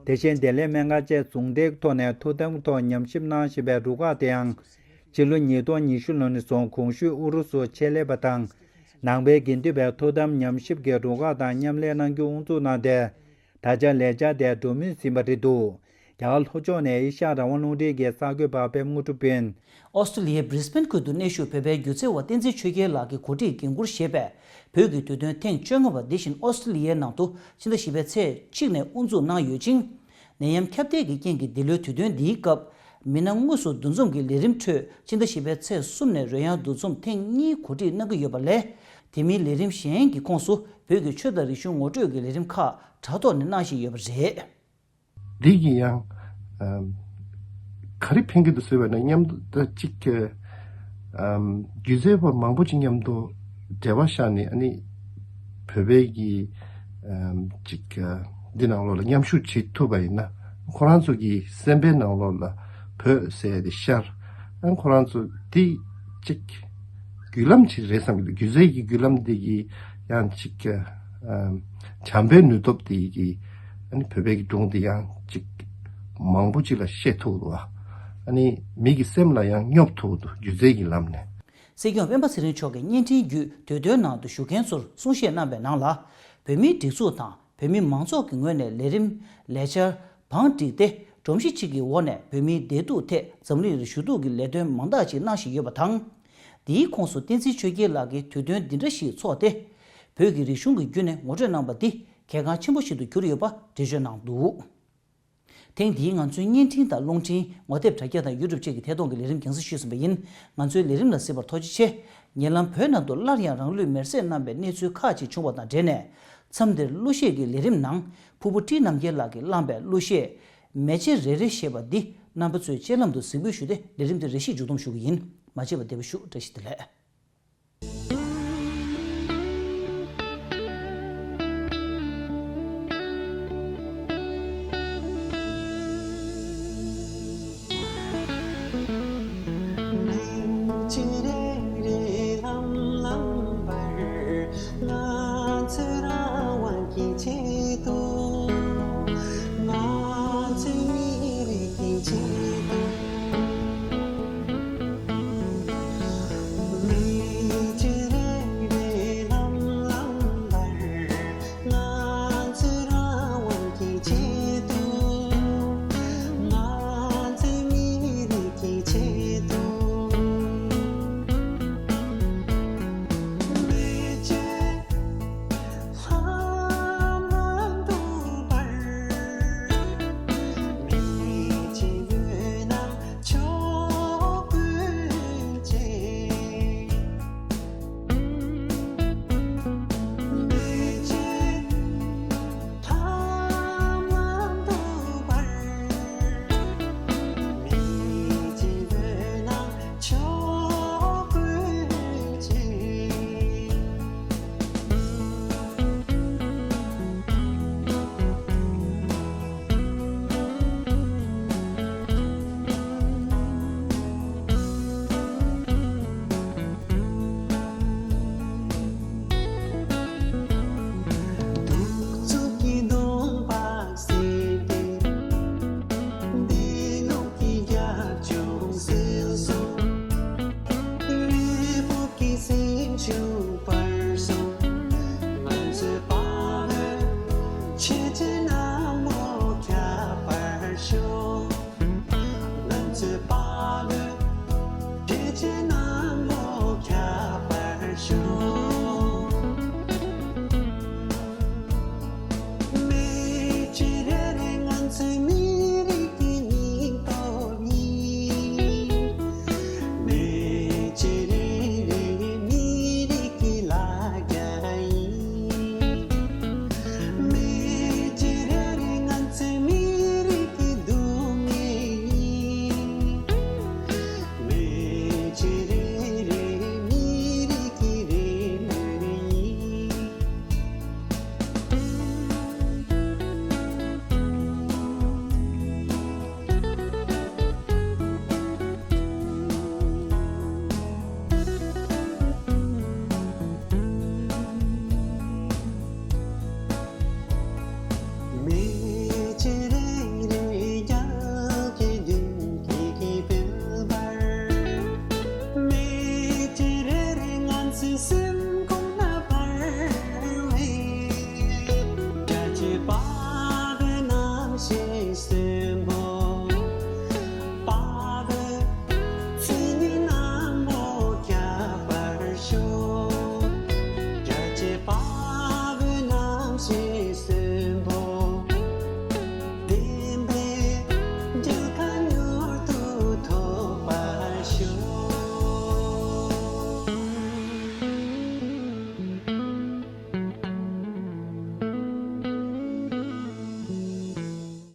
དེ་བཞིན་བདེ་ལེགས་སྨན་ཁང་བཅས་ཟུང་འབྲེལ་ཐོག་ནས་ཐུགས་དམ་ཐོག་ཉམས་ཞིབ་གནང་བཞིན་པའི་རུ་ཁག་དེའང་། ཕྱི་ལོ་ཉིས་སྟོང་ཉི་ཤུ་ལོ་ནས་བཟུང་གོང་ཞུས་ཨུ་རུ་སུ་ཆེད་ལས་པ་དང་། ནང་པའི་དགེ་འདུན་པའི་ཐུགས་དམ་ཉམས་ཞིབ་ཀྱི་རུ་ཁག་དང་མཉམ་ལས་གནང་རྒྱུ་དབུ་འཛུགས་གནང་སྟེ། ད་ཆ་ལས་འཆར་དེ་འགྲོ་མུས་ཟིན་པ་རེད་འདུག། རྒྱ་གར་ལྷོ་ཕྱོགས་ནས་ཨེ་ཤ་ཡ་རང་དབང་རླུང་འཕྲིན་གྱི་གསར་འགོད་པ་པད་མ་དངོས་གྲུབ་ཡིན། ཨོ་སི་ཀྲི་ལི་ཡའི་བྷི་རི་སི་བྷེན་ཁུལ་དུ་གནས་བཞུགས་བོད་པའི་སྒྱུ་རྩལ་བ་བསྟན་འཛིན་ཆོས་རྒྱལ་ལགས་ཀྱིས་གོ་སྒྲིག་འགན་འཁུར་བཞེས་པའི་བོད་ཀྱི་དུས་སྟོན་ཐེངས་བཅོ་ལྔ་པ་འདི་བཞིན་ཨོ་སི་ཀྲི་ལི་ཡའི་ནང་དུ་ཕྱི་ཟླ་བཞི་པའི་ཚེས་གཅིག་ནས་དབུ་འཛུགས་གནང་ཡོད་ཅིང་། ནད་ཡམས་ཁྱབ་གདལ་གྱི་རྐྱེན་གྱིས་འདི་ལོའི་དུས་སྟོན་འདིའི་སྐབས། མི་སྣ་དངོས་སུ་འདུ་འཛོམས་ཀྱི་ལས་རིམ་ཁྲོད་ཕྱི་ཟླ་བཞི་པའི་ཚེས་གསུམ་ནས་རོལ་དབྱངས་འདུ་འཛོམས་ཐེངས་གཉིས་གོ་སྒྲིག་གནང་གི་ཡོད་པ་ལས། དེ་མིན་ལས་རིམ་གཞན་གྱི་ཁོངས་སུ་བོད་ཀྱི་ཆོས་དང་རིག་གཞུང་ངོ་སྤྲོད་ཀྱི་ལས་རིམ་ཁག་དྲ་ཐོག་ནས་གནང་བཞིན་ཡོད་པ་རེད། འདི་ཡིན་ཡང་། ཨམ། ག་རེ་ཕན་གྱི་འདུག་ཟེར་བ་ན་མཉམ་དུ་ད་ཅིག་ཨམ། སྒྱུ་རྩལ་པ་མང་པོ་ཅིག་མཉམ་དུ་འབྲེལ་བ་བཞག་ནས། ཨ་ནི་བོད་པའི་གི་ཨམ། ཅིག་འདི་ནང་ལོགས་ལ་མཉམ་ཞུགས་བྱེད་ཐུབ་པ་ཡིན་ན། ཁོ་རང་ཚོ་གི་སེམས་པའི་ནང་ལོགས་ལ་བོད་ཟེར་ཡ་དེ་ཤར། ཨ་ཁོ་རང་ཚོ་འདི་ཅིག་བརྒྱུད་ལམ་ཅིག་རེད་བསམ་གྱི་འདུག། སྒྱུ་རྩལ་གྱི་བརྒྱུད་ལམ་འདི་གི་ཡང་ཅིག་ཨམ། བྱམས་པའི་ནུས་སྟོབས་དེ་གིས་ཨ་ནི་བོད་པའི་གི་སྒྲུང་དེ་ཡང་ཅིག་མང་པོ་ཅིག་ལ་བཤད་ཐུབ་འདུག། ཨ་ནི་མི་གི་སེམས་ལ་ཡང་སྙོབ་ཐུབ་འདུག། སྒྱུ་རྩལ་གྱི་ལམ་ནས། སྲིད་སྐྱོང་སྤེན་པ་ཚེ་རིང་མཆོག་གིས་བརྙན་འཕྲིན་བརྒྱུད་དུས་སྟོན་ནང་དུ་ཞུགས་མཁན་ཚོར་གསུང་བཤད་གནང་བའི་ནང་ལ། བོད་མིའི་སྒྲིག་འཛུགས་དང་བོད་མི་མང་ཚོགས་ཀྱི་ངོས་ནས་ལས་རིམ་ལས་འཆར་བང་བསྒྲིགས་ཏེ། སྒྲོམ་གཞི་གཅིག་གི་འོག་ནས་བོད་མིའི་བདེ་སྡུག་ཐད་འཛམ་གླིང་ལ་ཞུ་གཏུག་གི་ལས་དོན་མང་དག་ཅིག་གནང་བཞིན་ཡོད་པ་དང་། འདིའི་ཁོངས་སུ་བསྟན་འཛིན་ཆོས་རྒྱལ་ལགས་ཀྱིས་དུས་སྟོན་འདི་འདྲ་ཞིག་འཚོགས་ཏེ། བོད་ཀྱི་རིག་གཞུང་གི་བརྒྱུད་ནས་ངོ་སྤྲོད་གནང་པ་འདི་གལ་འགངས་ཆེན་པོ་ཞིག་ཏུ་གྱུར་ཡོད་པ་འགྲེལ་བརྗོད་གནང་འདུག། ཐེངས་འདིའི་ང་ཚོའི་བརྙན་འཕྲིན་དང་རླུང་འཕྲིན། ངོ་དེབ་དྲ་རྒྱ་དང་ཡུ་ཊུབ་བཅས་ཀྱི་ཐད་གཏོང་གི་ལས་རིམ་རྒྱང་སྲིང་ཞུས་ཟིན་པ་ཡིན། ང་ཚོའི་ལས་རིམ་ལ་གཟིགས་པར་ཐུགས་རྗེ་ཆེ། ཉེ་ལམ་བོད་ནང་དུ་སླར་ཡང་རང་ལུས་མེར་སྲེག་གནང་བའི་གནས་ཚུལ་ཁག་ཅིག་བྱུང་བ་དང་འབྲེལ་ནས། མཚམས་འདིར་གླུ་གཞས་ཀྱི་ལས་རིམ་ནང་ཕུར་བུ་བཀྲིས་རྣམ་རྒྱལ་ལགས་ཀྱིས་བླངས་པའི་གླུ་གཞས་མེ་ལྕེ་རེ་རེ་ཞེས་པ་འདི་རྣམ་པ་ཚོའི་སྤྱན་ལམ་དུ་གཟིགས་འབུལ་ཞུས་ཏེ། ལས་རིམ་འདི་རེ་ཞིག་མཇུག་བསྡོམས་ཞུ་གི་ཡིན། མ་མཇལ་བར་བདེ་པོ་བཞུགས། བཀྲ་ཤིས་བདེ་ལེགས།